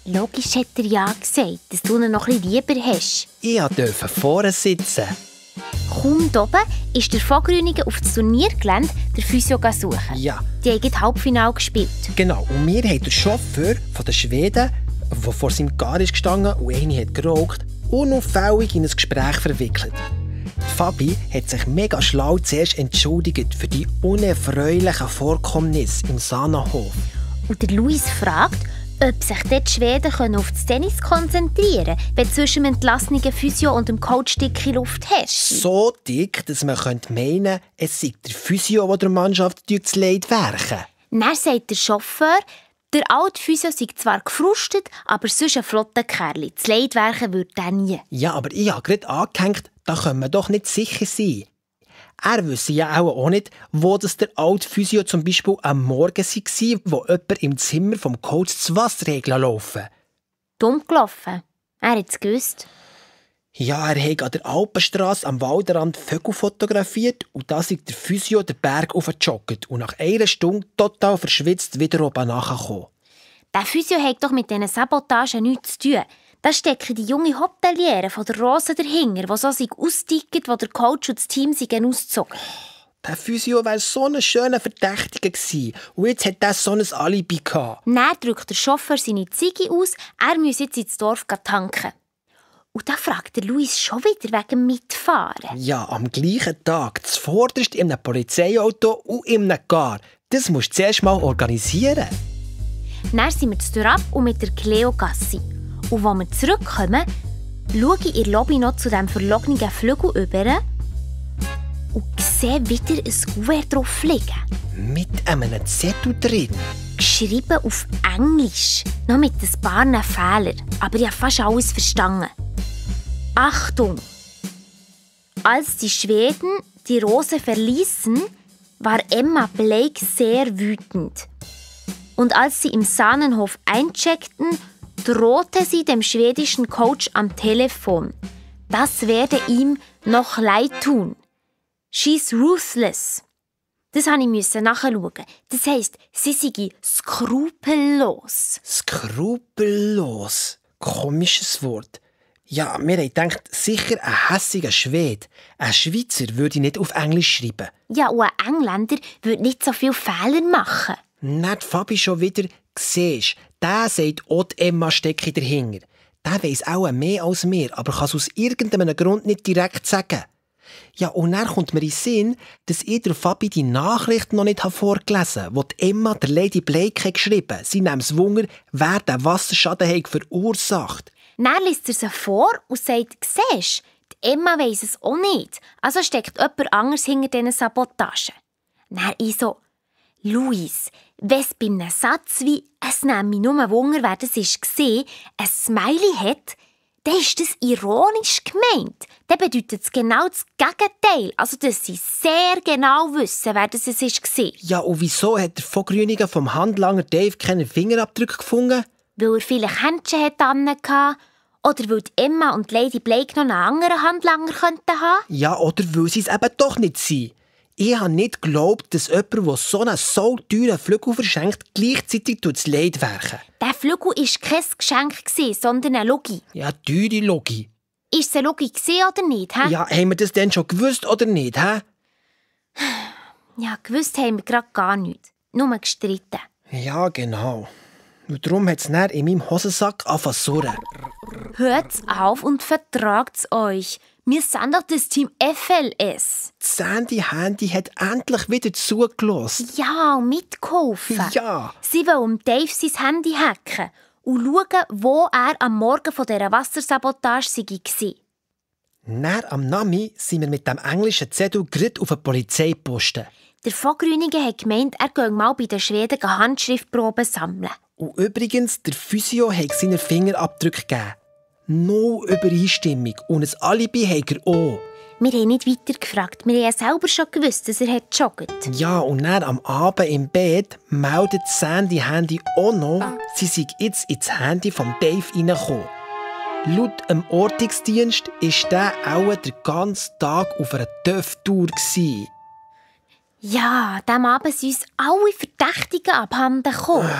Logisch hat er ja gesagt, dass du ihn noch ein bisschen lieber hast. Ich durfte vorne sitzen. Kaum oben ist der Vogrünigen auf das Turniergelände der Physio suchen. Ja. Die haben das Halbfinale gespielt. Genau, und wir haben den Chauffeur von den Schweden, der vor seinem Gar ist gestanden und eine hat geraucht, unauffällig in ein Gespräch verwickelt. Fabi hat sich mega schlau zuerst entschuldigt für die unerfreulichen Vorkommnisse im Sanahof. Und der Luis fragt, ob sich dort die Schweden auf das Tennis konzentrieren können, wenn du zwischen dem entlassenen Physio und dem Coach dicke Luft hast. So dick, dass man meinen könnte, es sei der Physio, der der Mannschaft das Leid werken. Dann sagt der Chauffeur, der alte Physio sei zwar gefrustet, aber sonst ein flotter Kerl. Das Leidwerken würde er nie. Ja, aber ich habe gerade angehängt, da können wir doch nicht sicher sein. Er wüsste ja auch nicht, wo das der alte Physio zum Beispiel am Morgen war, wo jemand im Zimmer vom Coach das Wasser laufen. Dumm gelaufen. Er hat es gewusst. Ja, er hat an der Alpenstrasse am Waldrand Vögel fotografiert und da ist der Physio den Berg aufgejoggt und nach einer Stunde total verschwitzt wieder oben nachgekommen. Der Physio hat doch mit diesen Sabotagen nichts zu tun. Da stecken die junge Hoteliere von der Rose dahinter, die so austickt, wo der Coach und das Team ausgezogen. Der Physio wäre so ein schöner Verdächtiger gewesen und jetzt hat er so ein Alibi gehabt. Dann drückt der Chauffeur seine Ziege aus, er muss jetzt ins Dorf tanken. Und da fragt der Luis schon wieder wegen Mitfahren. Ja, am gleichen Tag, zuvorderst in einem Polizeiauto und in einem Gar. Das musst du zuerst mal organisieren. Dann sind wir zu ab und mit der Cleo Gassi. Und als wir zurückkommen, schaue ich in der Lobby noch zu diesem verlogenen Flügel über und sehe wieder ein Kuvert drauf liegen. Mit einem Zettel drin. Geschrieben auf Englisch, noch mit ein paar Fehlern, aber ich habe fast alles verstanden. Achtung! Als die Schweden die Rose verließen, war Emma Blake sehr wütend. Und als sie im Sahnenhof eincheckten, drohte sie dem schwedischen Coach am Telefon. Das werde ihm noch leid tun. She's ruthless. Das musste ich nachschauen. Das heisst, sie sei skrupellos. Skrupellos? Komisches Wort. Ja, wir haben gedacht, sicher ein hässiger Schwede. Ein Schweizer würde nicht auf Englisch schreiben. Ja, und ein Engländer würde nicht so viele Fehler machen. Nicht Fabi schon wieder. Siehst, der sagt auch, die Emma stecke dahinter. Der weiss auch mehr als wir, aber kann es aus irgendeinem Grund nicht direkt sagen. Ja, und dann kommt mir in den Sinn, dass ich der Fabi die Nachricht noch nicht vorgelesen habe, die Emma der Lady Blake hat geschrieben hat. Sie nimmt es Wunder, wer den Wasserschaden hat verursacht. Dann liest er sie vor und sagt, siehst du, die Emma weiss es auch nicht. Also steckt jemand anderes hinter diesen Sabotagen. Dann ich so, Luis, wenn es bei einem Satz wie «Es nimmt mich nur Wunder, wer das war», ein Smiley hat, dann ist das ironisch gemeint. Dann bedeutet es genau das Gegenteil. Also, dass sie sehr genau wissen, wer das war. Ja, und wieso hat der Vogrüniger vom Handlanger Dave keinen Fingerabdruck gefunden? Weil er vielleicht Händchen hatte. Oder weil die Emma und Lady Blake noch einen anderen Handlanger könnten haben. Ja, oder weil sie es eben doch nicht sind. Ich habe nicht geglaubt, dass jemand, der so einen so teuren Flügel verschenkt, gleichzeitig das Leid werken. Der Flügel war kein Geschenk, sondern eine Logi. Ja, teure Logi. Ist es eine Logi oder nicht? He? Ja, haben wir das denn schon gewusst oder nicht? He? Ja, gewusst haben wir gerade gar nichts. Nur gestritten. Ja, genau. Und darum hat es dann in meinem Hosensack angefangen zu surren. Hört's auf und vertragt's euch. Wir sind doch das Team FLS. Sandy Handy hat endlich wieder zugelassen. Ja, und mitgeholfen. Ja. Sie wollen Dave sein Handy hacken und schauen, wo er am Morgen von dieser Wassersabotage war. Dann am Nami sind wir mit dem englischen Zettel gerade auf einen Polizeiposten. Der Vogrüniger hat gemeint, er gehe mal bei den Schweden Handschriftproben sammeln. Und übrigens, der Physio hat seine Fingerabdrücke gegeben. No Übereinstimmung. Und ein Alibi hat er auch. Wir haben nicht weiter gefragt. Wir haben ja selber schon gewusst, dass er joggt. Ja, und dann am Abend im Bett meldet Sandy Handy auch noch, sie sei jetzt ins Handy von Dave reingekommen. Laut dem Ortungsdienst war der auch den ganzen Tag auf einer TÜV-Tour. Ja, diesem Abend sind uns alle Verdächtigen abhanden gekommen.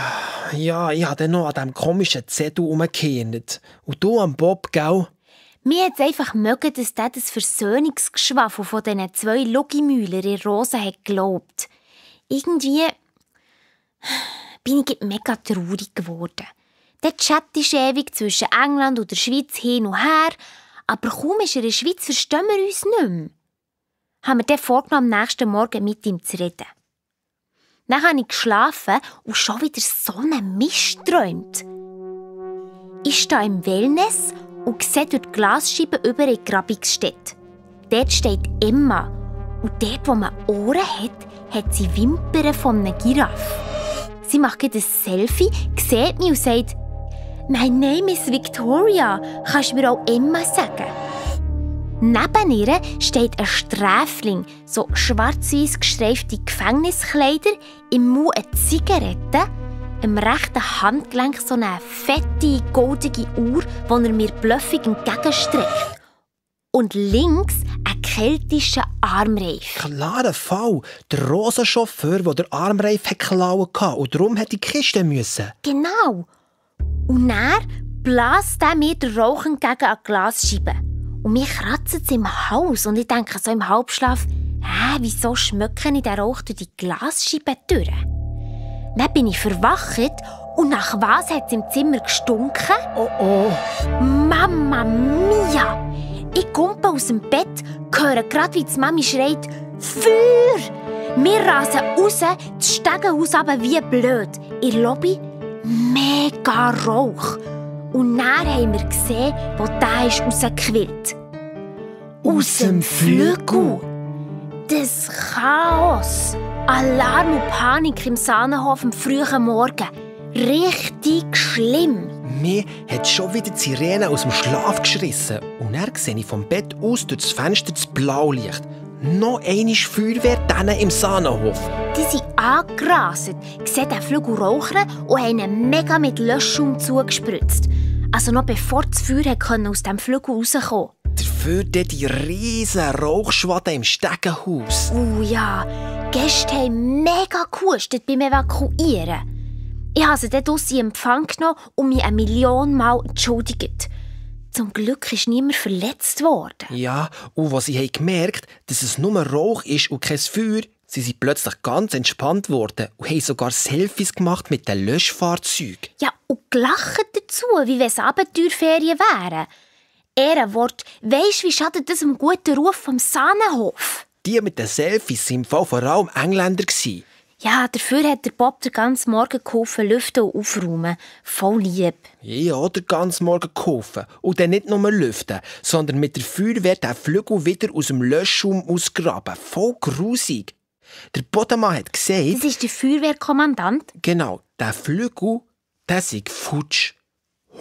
Ja, ich habe dann noch an diesem komischen Zettel herumgehört. Und du am Bob, gell? Mir hat es einfach mögen, dass der das Versöhnungsgeschwafel von diesen 2 Logimühler in Rosen hat geglaubt. Irgendwie bin ich mega traurig geworden. Der Chat ist ewig zwischen England und der Schweiz hin und her, aber kaum ist er in der Schweiz, verstehen wir uns nicht mehr. Haben wir dann vorgenommen, am nächsten Morgen mit ihm zu reden. Dann habe ich geschlafen und schon wieder so einen Mist geträumt. Ich stehe im Wellness und sehe durch die Glasscheibe über in die Grabungsstätte. Dort steht Emma. Und dort, wo man Ohren hat sie Wimpern von einer Giraffe. Sie macht ein Selfie, sieht mich und sagt, «My name is Victoria. Kannst du mir auch Emma sagen?» Neben ihr steht ein Sträfling, so schwarz-weiß gestreifte Gefängniskleider, im Mund eine Zigarette, im rechten Handgelenk so eine fette, goldige Uhr, die er mir bluffig entgegenstreckt. Und links ein keltischer Armreif. Klarer Fall. Der rosa Chauffeur, der den Armreif klauen konnte und darum hätte die Kiste müssen. Genau. Und dann bläst er mir den Rauch entgegen an die Glasscheibe. Und mir kratzt es im Hals und ich denke so im Halbschlaf, wieso schmecke ich den Rauch durch die Glasscheibe durch? Dann bin ich verwacht und nach was hat es im Zimmer gestunken? Oh. Mamma mia! Ich komme aus dem Bett, höre gerade, wie die Mami schreit, «Feuer!» Wir rasen raus, das Stegenhaus runter wie blöd. In der Lobby mega Rauch. Und dann haben wir gesehen, wo der ist rausgequillt. Aus dem Flügel. Das Chaos. Alarm und Panik im Sahnenhof am frühen Morgen. Richtig schlimm. Mir hat schon wieder die Sirene aus dem Schlaf geschrissen. Und dann sehe ich vom Bett aus durch das Fenster das Blaulicht. Noch einmal Feuerwehr drinnen im Sahnenhof. Die sind angerastet, sehen den Flügel rauchen und haben ihn mega mit Löschschaum zugespritzt. Also noch bevor das Feuer aus dem Flügel rauskommen konnte. Dafür die riesen Rauchschwaden im Stegenhaus. Ja, die Gäste haben mega gehustet beim Evakuieren. Ich habe sie dort draussen in Empfang genommen und mich 1 Million Mal entschuldigt. Zum Glück ist niemand verletzt worden. Ja, und als sie gemerkt haben, dass es nur Rauch ist und kein Feuer, sie sind plötzlich ganz entspannt worden und haben sogar Selfies gemacht mit den Löschfahrzeugen. Ja, und gelacht dazu, wie wenn es Abenteuerferien wären. Ehrenwort, weisst du, wie schadet das dem guten Ruf vom Sahnenhof? Die mit den Selfies waren im Fall vor allem Engländer. Ja, dafür hat der Bob den ganzen Morgen geholfen, lüften und aufräumen. Voll lieb. Ja, den ganzen Morgen geholfen. Und dann nicht nur lüften, sondern mit der Feuerwehr den Flügel wieder aus dem Löschschaum ausgraben. Voll grusig. Der Bodemann hat gesagt... Das ist der Feuerwehrkommandant? Genau, der Flügel, der sei futsch.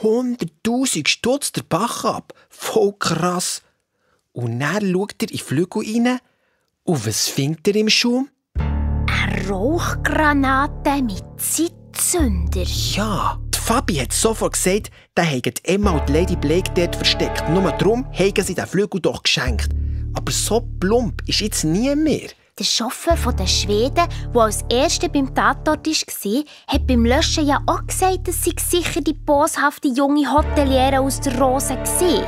100'000 Stutz der Bach ab. Voll krass. Und dann schaut er in den Flügel rein. Und was findet er im Schaum? Eine Rauchgranate mit Zeitzünder. Ja, die Fabi hat sofort gesagt, da hätten Emma und Lady Blake dort versteckt. Nur darum haben sie den Flügel doch geschenkt. Aber so plump ist jetzt nie mehr. Der Chauffeur der Schweden, der als Erster beim Tatort war, hat beim Löschen ja auch gesagt, dass sie sicher die boshafte junge Hoteliere aus der Rose gesehen.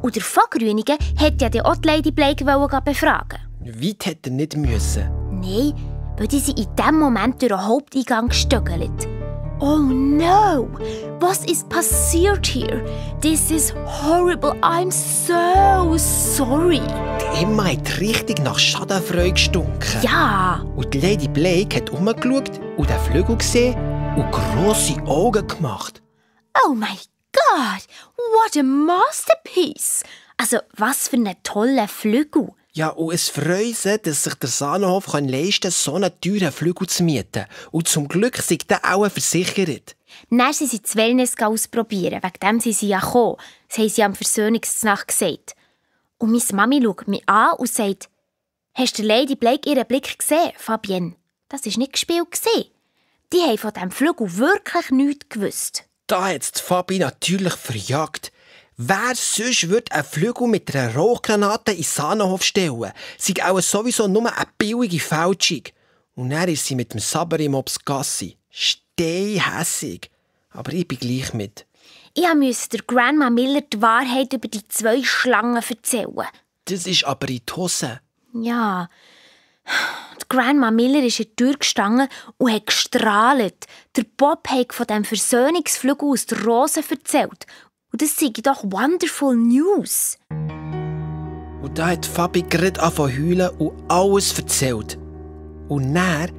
Und der Vogrünigen hätte ja dann auch die Lady Blake befragen. Weit hätte er nicht müssen. Nein, weil die sind in diesem Moment durch den Haupteingang gestöckelt. Oh no! Was ist passiert hier? This is horrible. I'm so sorry. Die Emma hat richtig nach Schadenfreude gestunken. Ja. Und die Lady Blake hat umgeschaut und den Flügel gesehen und grosse Augen gemacht. Oh my God! What a masterpiece! Also, was für ein toller Flügel. Ja, und es freut sie, dass sich der Sahnenhof leisten kann, so einen teuren Flügel zu mieten. Und zum Glück sind die auch versichert. Dann sind sie das Wellness ausprobieren. Wegen dem sind sie ja gekommen. Das haben sie am Versöhnungsnacht gesagt. Und meine Mami schaut mich an und sagt, «Hast du Lady Blake ihren Blick gesehen, Fabienne? Das war nicht gespielt. Die haben von diesem Flügel wirklich nichts gewusst.» Da hat es Fabi natürlich verjagt. Wer sonst würde einen Flügel mit einer Rauchgranate in den Sahnenhof stellen? Sie auch sowieso nur eine billige Fälschung. Und dann ist sie mit dem Saberimops Gassi. Steinhässig. Aber ich bin gleich mit. Ich musste der Grandma Miller die Wahrheit über die 2 Schlangen erzählen. Das ist aber in die Hose. Ja. Die Grandma Miller ist in die Tür gestanden und hat gestrahlt. Der Bob hat von dem Versöhnungsflügel aus der Rose erzählt. Und das sei doch wonderful news. Und da hat Fabi gerade angefangen zu heulen und alles erzählt. Und dann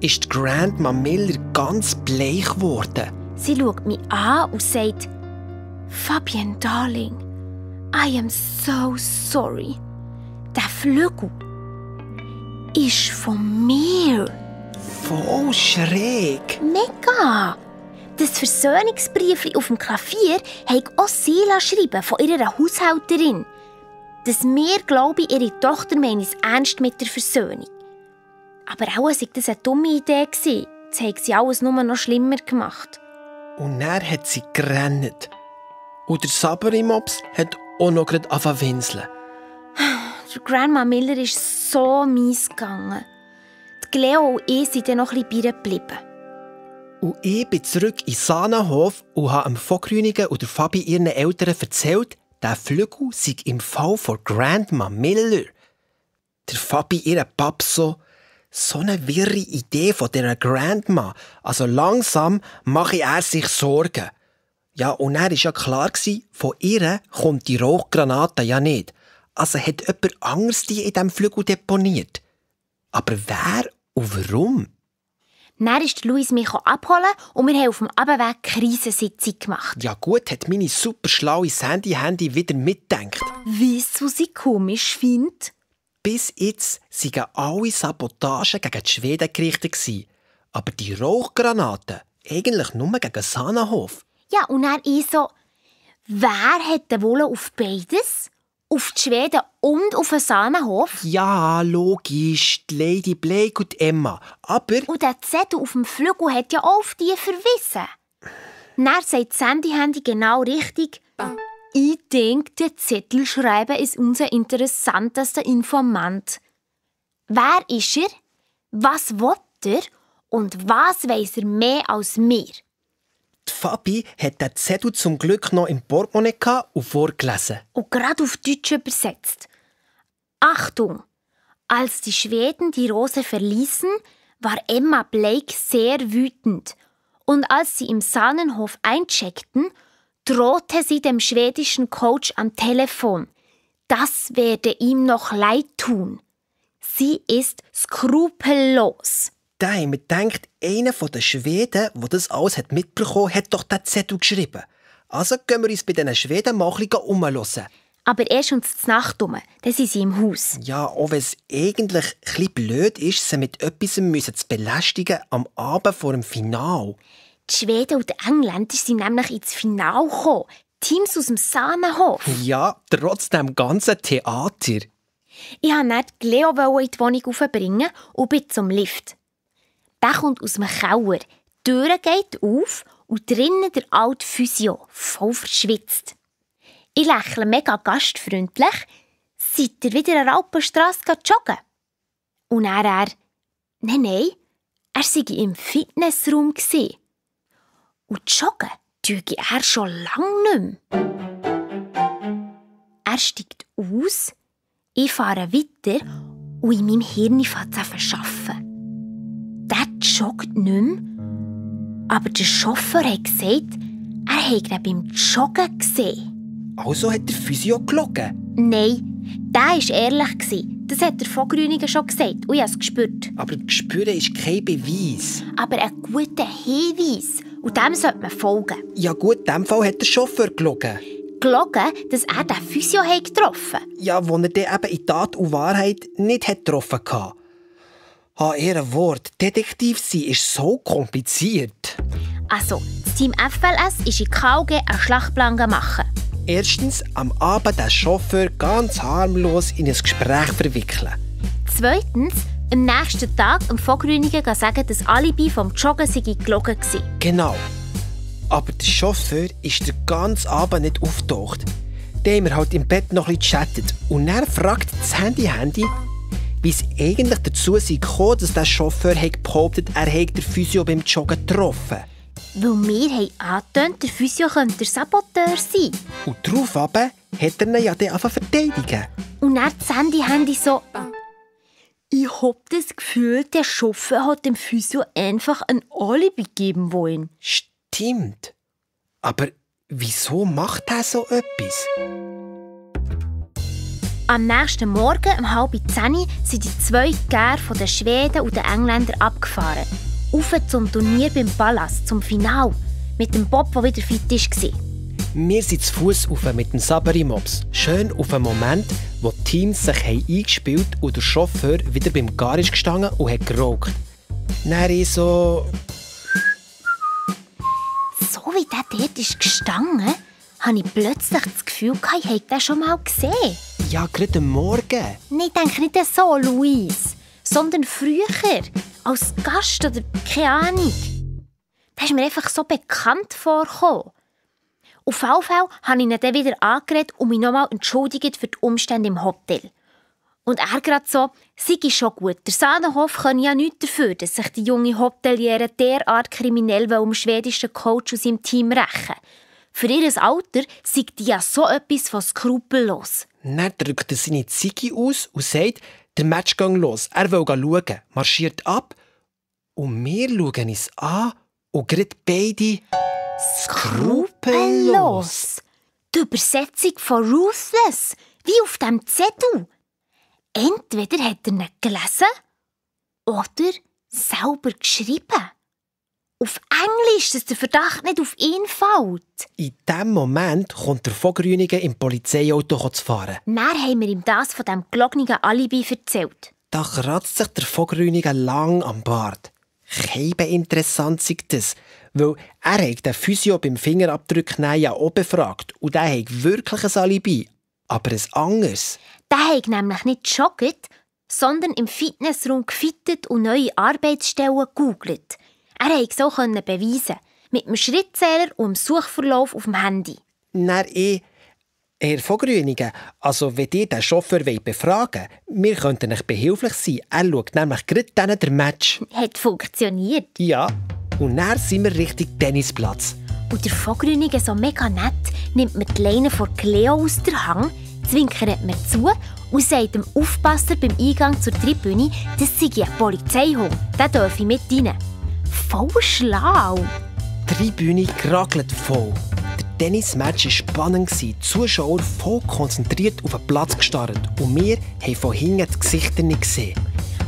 ist die Grandma Miller ganz bleich geworden. Sie schaut mich an und sagt, «Fabienne, darling, I am so sorry. Der Flügel ist von mir.» Voll schräg. Mega! Das Versöhnungsbrief auf dem Klavier hat auch sie schreiben von ihrer Haushälterin. Dass wir, glaube ich, ihre Tochter meinen es ernst mit der Versöhnung. Aber auch war das eine dumme Idee. Das hat sie alles nur noch schlimmer gemacht. Und dann hat sie gerannt. Und der Saberimops hat auch noch gerade angefangen zu winseln. Der Grandma Miller ist so mies gegangen. Die Cleo und ich sind dann noch ein bisschen geblieben. Und ich bin zurück in den Sahnenhof und habe dem Vogrünigen und der Fabi ihren Eltern erzählt, der Flügel sei im Fall von Grandma Miller. Der Fabi, ihr Pap, so eine wirre Idee von dieser Grandma. Also langsam mache er sich Sorgen. Ja, und er war ja klar, von ihr kommt die Rauchgranate ja nicht. Also hat jemand anderes die in diesem Flügel deponiert. Aber wer und warum? Dann ist Luis mich abholen und wir haben auf dem Abendweg Krisensitzung gemacht. Ja gut, hat meine super schlaue Sandy-Handy wieder mitgedacht. Weißt du, was ich komisch finde? Bis jetzt waren alle Sabotagen gegen die Schweden gerichtet. Aber die Rauchgranaten eigentlich nur gegen Sahnenhof. Ja, und dann ich so, wer hätte wohl auf beides? Auf die Schweden und auf den Sahnenhof? Ja, logisch, die Lady Blake und Emma. Aber... Und der Zettel auf dem Flügel hat ja auch auf die verwiesen. Dann sagt Sandy-Handy genau richtig. Ich denke, der Zettelschreiber ist unser interessantester Informant. Wer ist er? Was will er? Und was weiss er mehr als wir? Die Fabi hat den Zettel zum Glück noch im Portemonnaie und vorgelesen. Und gerade auf Deutsch übersetzt. Achtung! Als die Schweden die Rose verließen, war Emma Blake sehr wütend. Und als sie im Sahnenhof eincheckten, drohte sie dem schwedischen Coach am Telefon. Das werde ihm noch leid tun. Sie ist skrupellos. Da haben wir gedacht, einer der Schweden, der das alles mitbekommen hat, doch diesen Zettel geschrieben. Also gehen wir uns bei diesen Schweden mal ein bisschen umhören. Aber erst um die Nacht herum, dann sind sie im Haus. Ja, auch wenn es eigentlich ein bisschen blöd ist, sie mit etwas zu belästigen am Abend vor dem Finale. Die Schweden und die Engländer sind nämlich ins Finale gekommen. Teams aus dem Sahnenhof. Ja, trotz dem ganzen Theater. Ich wollte dann Leo in die Wohnung aufbringen und bin zum Lift. Der kommt aus dem Keller. Die Tür geht auf und drinnen der alte Physio, voll verschwitzt. Ich lächle mega gastfreundlich. Seid ihr wieder an der Alpenstrasse joggen? Und er, nein, er sei im Fitnessraum gsi. Und joggen tue er schon lange nicht mehr. Er steigt aus, ich fahre weiter und in meinem Hirn fängt es an zu arbeiten. Der joggt nicht mehr, aber der Chauffeur hat gesagt, er habe ihn beim Joggen gesehen. Also hat der Physio gelogen? Nein, der war ehrlich. Das hat der von Grüningen schon gesagt und ich habe es gespürt. Aber Spüren ist kein Beweis. Aber ein guter Hinweis. Und dem sollte man folgen. Ja gut, in diesem Fall hat der Chauffeur gelogen. Gelogen, dass er den Physio getroffen hat. Ja, wo er dann eben in Tat und Wahrheit nicht getroffen hatte. Ihr Wort, Detektiv sein ist so kompliziert. Also, das Team FLS ist in KG einen Schlachtplan machen. Erstens, am Abend den Chauffeur ganz harmlos in ein Gespräch verwickeln. Zweitens, am nächsten Tag am Vogrünigen sagen, dass Alibi vom Joggen sei gelogen war. Genau. Aber der Chauffeur ist den ganzen Abend nicht aufgetaucht. Dann haben wir halt im Bett noch ein bisschen gechattet. Und dann fragt das Handy, wie es eigentlich dazu kam, dass der Chauffeur behauptet, er hätte den Physio beim Joggen getroffen. Weil wir haben angetönt, der Physio könnte der Saboteur sein. Und daraufhin hat er ihn ja dann angefangen zu verteidigen. Und dann das Handy so... Ich habe das Gefühl, der Chauffeur hat dem Physio einfach ein Alibi geben wollen. Stimmt. Aber wieso macht er so etwas? Am nächsten Morgen um 9:30 sind die zwei Gäre von den Schweden und den Engländern abgefahren. Auf zum Turnier beim Palast, zum Finale. Mit dem Bob, der wieder fit war. Wir sind zu Fuss rauf mit dem Sabari-Mops. Schön auf einen Moment, wo die Teams sich eingespielt haben und der Chauffeur wieder beim Gar ist gestanden und hat geraucht. Dann ich so... So wie der dort ist gestanden, habe ich plötzlich das Gefühl, ich hätte den schon mal gesehen. Ja, gerade am Morgen. Nein, ich denke nicht so, Luis. Sondern früher, als Gast oder keine Ahnung. Das ist mir einfach so bekannt vorgekommen. Auf jeden Fall habe ich ihn dann wieder angeredet und mich nochmal entschuldigt für die Umstände im Hotel. Und er gerade so, sei schon gut, der Sahnenhof kann ja nichts dafür, dass sich die junge Hoteliere derart kriminell dem schwedischen Coach aus seinem Team rächen. Für ihr Alter sei die ja so etwas von skrupellos. Dann drückt er seine Ziege aus und sagt, der Match geht los. Er will schauen, marschiert ab. Und wir schauen uns an und gerade beide skrupellos. Die Übersetzung von Ruthless, wie auf dem Zettel. Entweder hat er ihn gelesen oder selber geschrieben. Auf Englisch, dass der Verdacht nicht auf ihn fällt. In diesem Moment kommt der von Grüningen im Polizeiauto zu fahren. Dann haben wir ihm das von dem gelogenen Alibi erzählt. Da kratzt sich der von Grüningen lang am Bart. Keibe interessant sei das, weil er hat den Physio beim Fingerabdruck ja auch befragt und der hat wirklich ein Alibi, aber ein anderes. Der hat nämlich nicht gejoggt, sondern im Fitnessraum gefittet und neue Arbeitsstellen gegoogelt. Er konnte so beweisen, mit dem Schrittzähler und dem Suchverlauf auf dem Handy. Dann Herr von Grüningen, also wenn ihr den Chauffeur befragen wollt, wir könnten euch behilflich sein. Er schaut nämlich gerade dann den Match. Hat funktioniert. Ja, und dann sind wir Richtung Tennisplatz. Und der von Grüningen so mega nett nimmt mir die Leine von Cleo aus der Hand, zwinkert mir zu und sagt dem Aufpasser beim Eingang zur Tribüne, das sei ein Polizeihund, der dürfe mit rein. Voll schlau. Die Tribüne kragelt voll. Der Tennismatch war spannend. Die Zuschauer voll konzentriert auf den Platz gestarrt und wir haben von hinten die Gesichter nicht gesehen.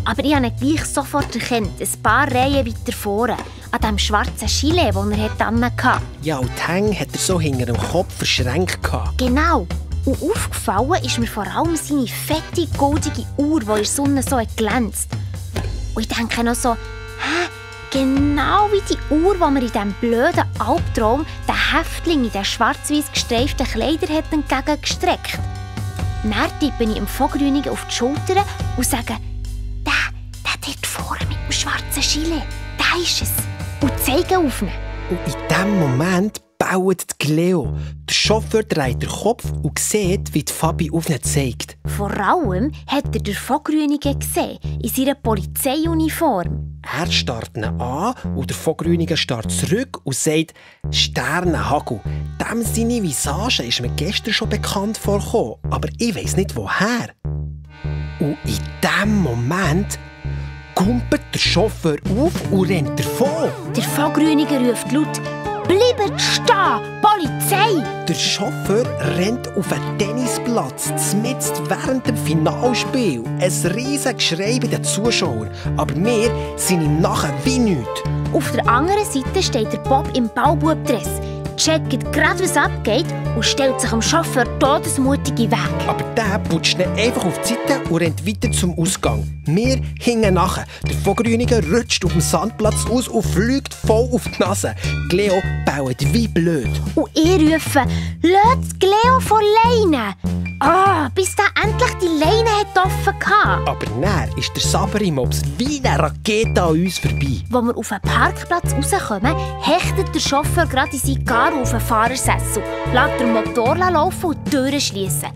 Aber ich habe ihn gleich sofort erkannt, ein paar Reihen weiter vorne, an dem schwarzen Gilet, das er hatte. Ja, und die Hänge hat er so hinter dem Kopf verschränkt. Genau. Und aufgefallen ist mir vor allem seine fette, goldige Uhr, die in der Sonne so glänzt. Und ich denke noch so, genau wie die Uhr, die mir in diesem blöden Albtraum der Häftling in den schwarz-weiß gestreiften Kleidern hat entgegengestreckt. Dann tippe ich dem Vogrünigen auf die Schulter und sage, der dort vorne mit dem schwarzen Gilet, der ist es. Und zeige auf ihn. Und in diesem Moment baut Cleo. Der Chauffeur dreht den Kopf und sieht, wie die Fabi auf ihn zeigt. Vor allem hat er den Vogrünigen gesehen, in seiner Polizeiuniform. Er starrt ihn an und der Vogrünigen starrt zurück und sagt «Sternenhagel». Dem seine Visage ist mir gestern schon bekannt vorgekommen, aber ich weiss nicht woher. Und in diesem Moment kumpelt der Chauffeur auf und rennt davon. Der Vogrünige ruft laut «Bleibt stehen! Polizei!» Der Chauffeur rennt auf einen Tennisplatz, mitten während dem Finalspiel. Ein riesiges Geschrei bei den Zuschauern. Aber wir sind ihm nachher wie nichts. Auf der anderen Seite steht der Bob im Baububdress, checkt gerade, was abgeht und stellt sich dem Chauffeur todesmutig weg. Aber der putscht ihn einfach auf die Seite und rennt weiter zum Ausgang. Wir hingen nachher. Der Vogrünige rutscht auf dem Sandplatz aus und fliegt voll auf die Nase. Cleo baut wie blöd. Und ich rufe, «Lasst Cleo von Leine!» bis da endlich die Leine hat offen hatte. Aber dann ist der Sabri-Mops wie eine Rakete an uns vorbei. Als wir auf den Parkplatz rauskommen, hechtet der Chauffeur gerade in seine Karre auf den Fahrersessel, lässt den Motor laufen und die Türen schliessen.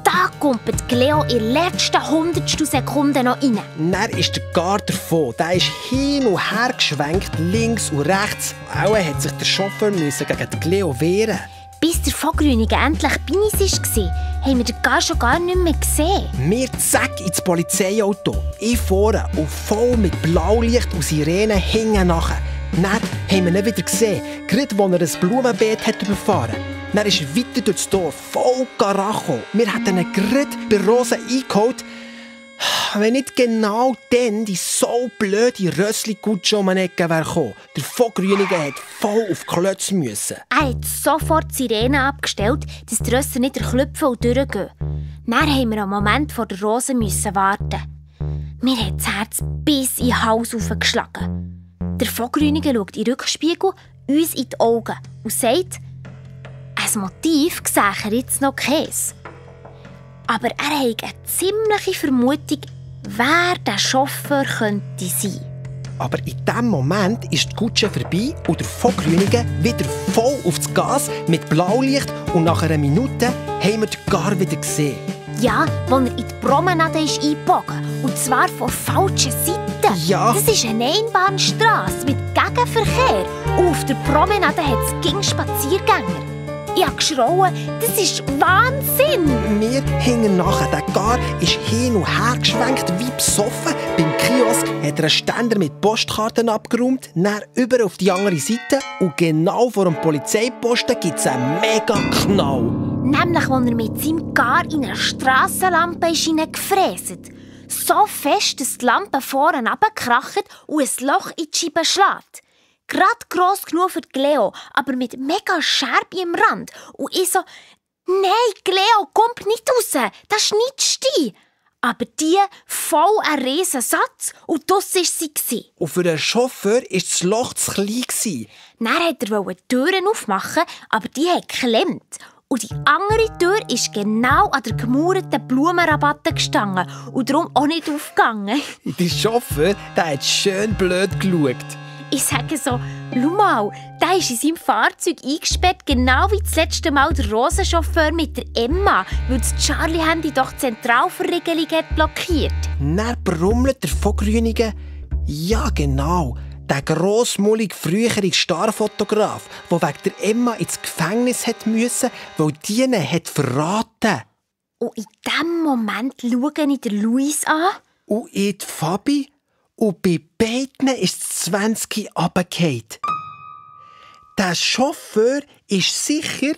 Da kumpelt Cleo in der letzten 100. Sekunde noch rein. Dann ist der Gar davon. Der ist hin und her geschwenkt, links und rechts. Auch hat sich der Chauffeur gegen die Cleo wehren. Bis der Vogrünige endlich bei uns war, haben wir den Gar schon gar nicht mehr gesehen. Wir zack ins Polizeiauto. Ich vorne und voll mit Blaulicht und Sirenen hinten nachher. Dann haben wir ihn wieder gesehen, gerade als er ein Blumenbeet hat überfahren. Dann ist er weiter durch das Dorf, voll Karacho. Wir hatten ihn gerade bei Rosen eingeholt. Wenn nicht genau dann die so blöde Rössli-Kutsche um eine Ecke wäre gekommen. Der Vogrünige hat voll auf die Klötze müssen. Er hat sofort die Sirene abgestellt, dass die Rösser nicht klüpfen und durchgehen. Dann mussten wir einen Moment vor der Rose warten. Mir hat das Herz bis in den Hals aufgeschlagen. Der Vogrünige schaut in den Rückspiegel, uns in die Augen und sagt, ein Motiv sehe er jetzt noch keins. Aber er hat eine ziemliche Vermutung, wer der Chauffeur könnte sein. Aber in diesem Moment ist die Kutsche vorbei und der Vogrünige wieder voll auf das Gas mit Blaulicht und nach einer Minute haben wir den Gar wieder gesehen. Ja, als er in die Promenade ist eingebogen. Und zwar von der falschen Seite. Ja. Das ist eine Einbahnstrasse mit Gegenverkehr. Und auf der Promenade hat es ging Spaziergänger. Ich habe geschrauen, das ist Wahnsinn! Wir hingen nachher. Der Gar ist hin und her geschwenkt wie besoffen. Beim Kiosk hat er einen Ständer mit Postkarten abgeräumt, dann über auf die andere Seite und genau vor dem Polizeiposten gibt es einen mega Knall. Nämlich, als er mit seinem Gar in eine Strassenlampe hineingefräst. So fest, dass die Lampe vorne runterkracht und ein Loch in die Scheibe schlägt. Gerade gross genug für Cleo, aber mit mega Scherbe am Rand. Und ich so, «Nein, Cleo, komm nicht raus, das schnitzt dich!» Aber die voll ein riesen Satz und das war sie. Und für den Chauffeur war das Loch zu klein. Dann wollte er die Türen aufmachen, aber die hat geklemmt. Und die andere Tür ist genau an der gemauerten Blumenrabatte gestanden und darum auch nicht aufgegangen. Der Chauffeur der hat schön blöd geschaut. Ich sage so, schau mal, der ist in seinem Fahrzeug eingesperrt, genau wie das letzte Mal der Rosenchauffeur mit der Emma, weil das Charlie-Handy doch die Zentralverriegelung hat blockiert. Dann brummelt der Vogrünige. Ja, genau. Der grossmullige frühere Starfotograf, der wegen der Emma ins Gefängnis musste, weil die ihn hat verraten. Und in diesem Moment schaue ich den Luis an. Und ich die Fabi. Und bei beiden ist das 20 runtergefallen. Der Chauffeur ist sicher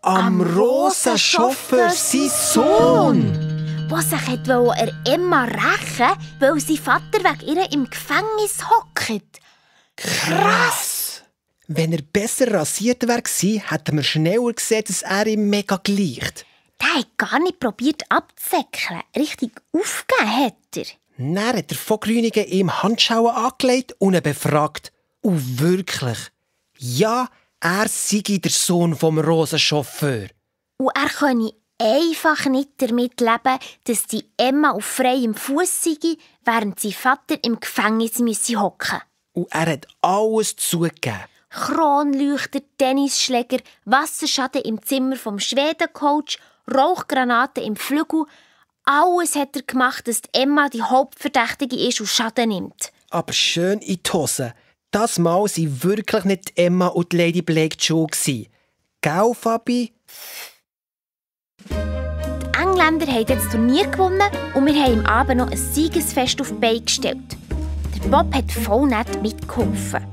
am rosa Chauffeur sein Sohn. Der sich an Emma rächen wollte, weil sein Vater wegen ihr im Gefängnis hockt. Krass! Wenn er besser rasiert wäre, hätten wir schneller gesehen, dass er ihm mega gleicht. Der hat gar nicht probiert abzusäckeln. Richtig aufgegeben hat er. Dann hat der von Grüningen ihm Handschuhe angelegt und ihn befragt. Und wirklich, ja, er sei der Sohn vom rosa Chauffeur. Und er könne einfach nicht damit leben, dass die Emma auf freiem Fuß sei, während sein Vater im Gefängnis hocken müsse. Und er hat alles zugegeben. Kronleuchter, Tennisschläger, Wasserschaden im Zimmer vom Schwedencoach, Rauchgranaten im Flügel. Alles hat er gemacht, dass Emma die Hauptverdächtige ist und Schaden nimmt. Aber schön in die Hose. Das Mal waren wirklich nicht Emma und Lady Blake die Schuld. Gell, Fabi? Die Engländer haben das Turnier gewonnen und wir haben am Abend noch ein Siegesfest auf die Beine gestellt. Der Bob hat voll nett mitgeholfen.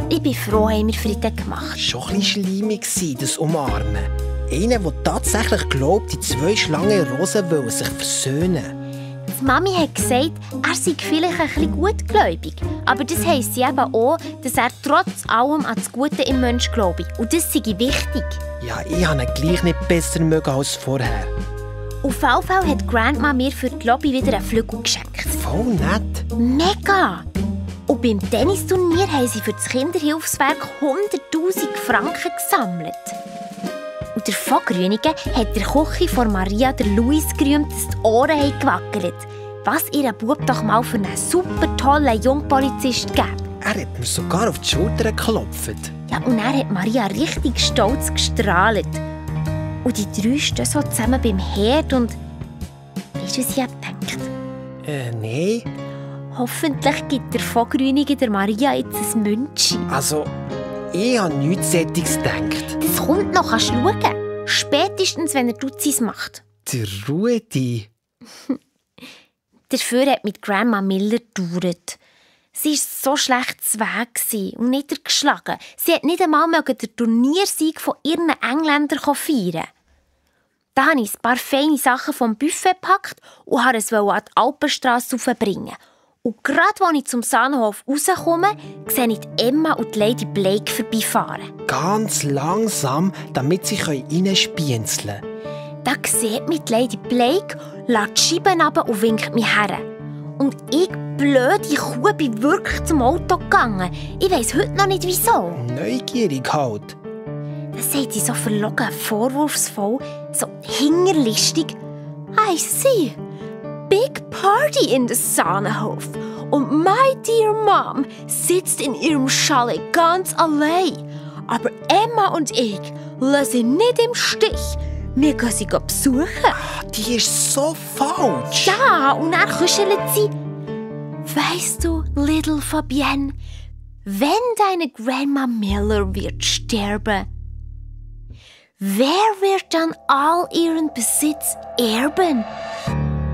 Ich bin froh, haben wir Frieden gemacht. Schon ein bisschen schleimig, das Umarmen. Einer, der tatsächlich glaubt, die zwei Schlangen Rosen wollen sich versöhnen. Die Mami hat gesagt, er sei vielleicht ein bisschen gutgläubig. Aber das heisst eben auch, dass er trotz allem an das Gute im Menschen glaube. Und das sei wichtig. Ja, ich habe ihn gleich nicht besser mögen als vorher. Auf jeden Fall hat Grandma mir für die Lobby wieder einen Flügel geschenkt. Voll nett. Mega! Und beim Tennisturnier haben sie für das Kinderhilfswerk 100'000 Franken gesammelt. Und der von Grüningen hat der Küche von Maria der Luis gerühmt, dass die Ohren gewackelt haben. Was ihr Bub doch mal für einen super tollen Jungpolizist gab. Er hat mir sogar auf die Schulter geklopft. Ja, und er hat Maria richtig stolz gestrahlt. Und die drei stehen so zusammen beim Herd und... Weißt du, was ich gedacht? Nein. Hoffentlich gibt der von Grüningen der Maria jetzt ein Münzchen. Also, ich habe nichts Sättiges gedacht. Das kommt noch, kannst du schauen. Spätestens, wenn er Dutzis macht. Der Rudi. Dafür hat mit Grandma Miller gedauert. Sie war so schlecht zu Weg und niedergeschlagen. Sie hat nicht einmal den Turniersieg von ihren Engländern feiern. Da habe ich ein paar feine Sachen vom Buffet gepackt und wollte es an die Alpenstrasse bringen. Und gerade als ich zum Sahnenhof rauskomme, sehe ich die Emma und die Lady Blake vorbeifahren. Ganz langsam, damit sie reinspienzeln können. Da sieht mich die Lady Blake, lässt die Scheiben runter und winkt mich her. Und ich, blöde Kuh, bin wirklich zum Auto gegangen. Ich weiss heute noch nicht, wieso. Neugierig halt. Das sagt sie so verlogen, vorwurfsvoll, so hingerlistig. I see. Big party in der Sahnenhof. Und my dear Mom sitzt in ihrem Chalet ganz allein. Aber Emma und ich lassen sie nicht im Stich. Wir gehen sie besuchen. Die ist so falsch. Ja, und dann kuschelt sie. Weißt du, Little Fabienne, wenn deine Grandma Miller wird sterben, wer wird dann all ihren Besitz erben?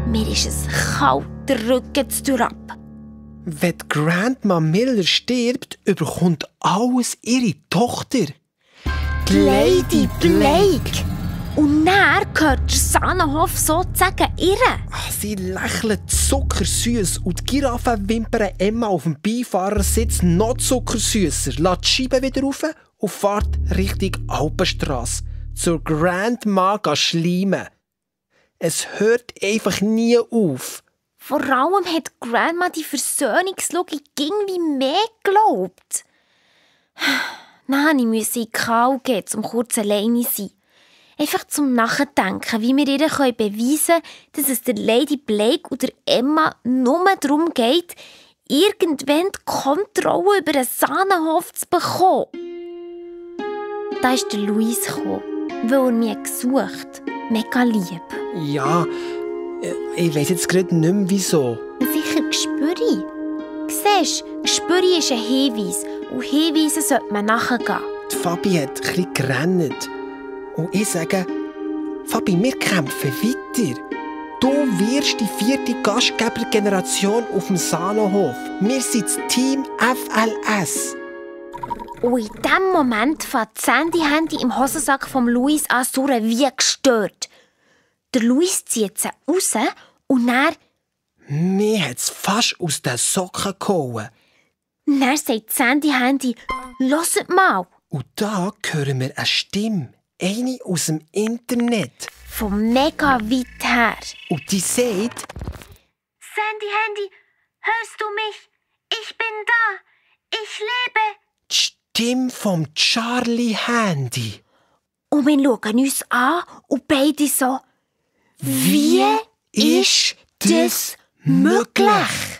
Mir ist es kalt, der Rücken zu durchab. Wenn Grandma Miller stirbt, überkommt alles ihre Tochter. Die Lady Blake. Und dann gehört der Sahnenhof sozusagen ihr. Sie lächelt zuckersüß und die Giraffe wimpern Emma auf dem Beifahrersitz noch zuckersüßer, lässt die Scheibe wieder rauf und fährt Richtung Alpenstrasse. Zur Grandma schleimen. Es hört einfach nie auf. Vor allem hat Grandma die Versöhnungslogik irgendwie mehr geglaubt. Dann musste ich in die Kau gehen, um kurz alleine zu sein. Einfach zum Nachdenken, wie wir ihr beweisen können, dass es der Lady Blake und der Emma nur darum geht, irgendwann die Kontrolle über den Sahnenhof zu bekommen. Da ist der Luis gekommen, weil er mich gesucht hat. Mega lieb. Ja, ich weiss jetzt gerade nicht mehr, wieso. Sicher Gespüri. Siehst du, Gespüri ist ein Hinweis. Und Hinweisen sollte man nachgehen. Die Fabi hat ein bisschen gerannt. Und ich sage, Fabi, wir kämpfen weiter. Du wirst die 4. Gastgebergeneration auf dem Sahnenhof. Wir sind das Team FLS. Und in dem Moment fängt das Sandy-Handy im Hosensack von Luis an zu surren wie gestört. Der Luis zieht sie raus und dann Mir hat es fast aus den Socken gehauen. sagt das Sandy-Handy, «Hört mal!» Und da hören wir eine Stimme. Eine aus dem Internet. Von mega weit her. Und die sagt, «Sandy-Handy, hörst du mich? Ich bin da. Ich lebe.» die Stimme vom Charlie-Handy. Und wir schauen uns an und beide so, «Wie ist das möglich?»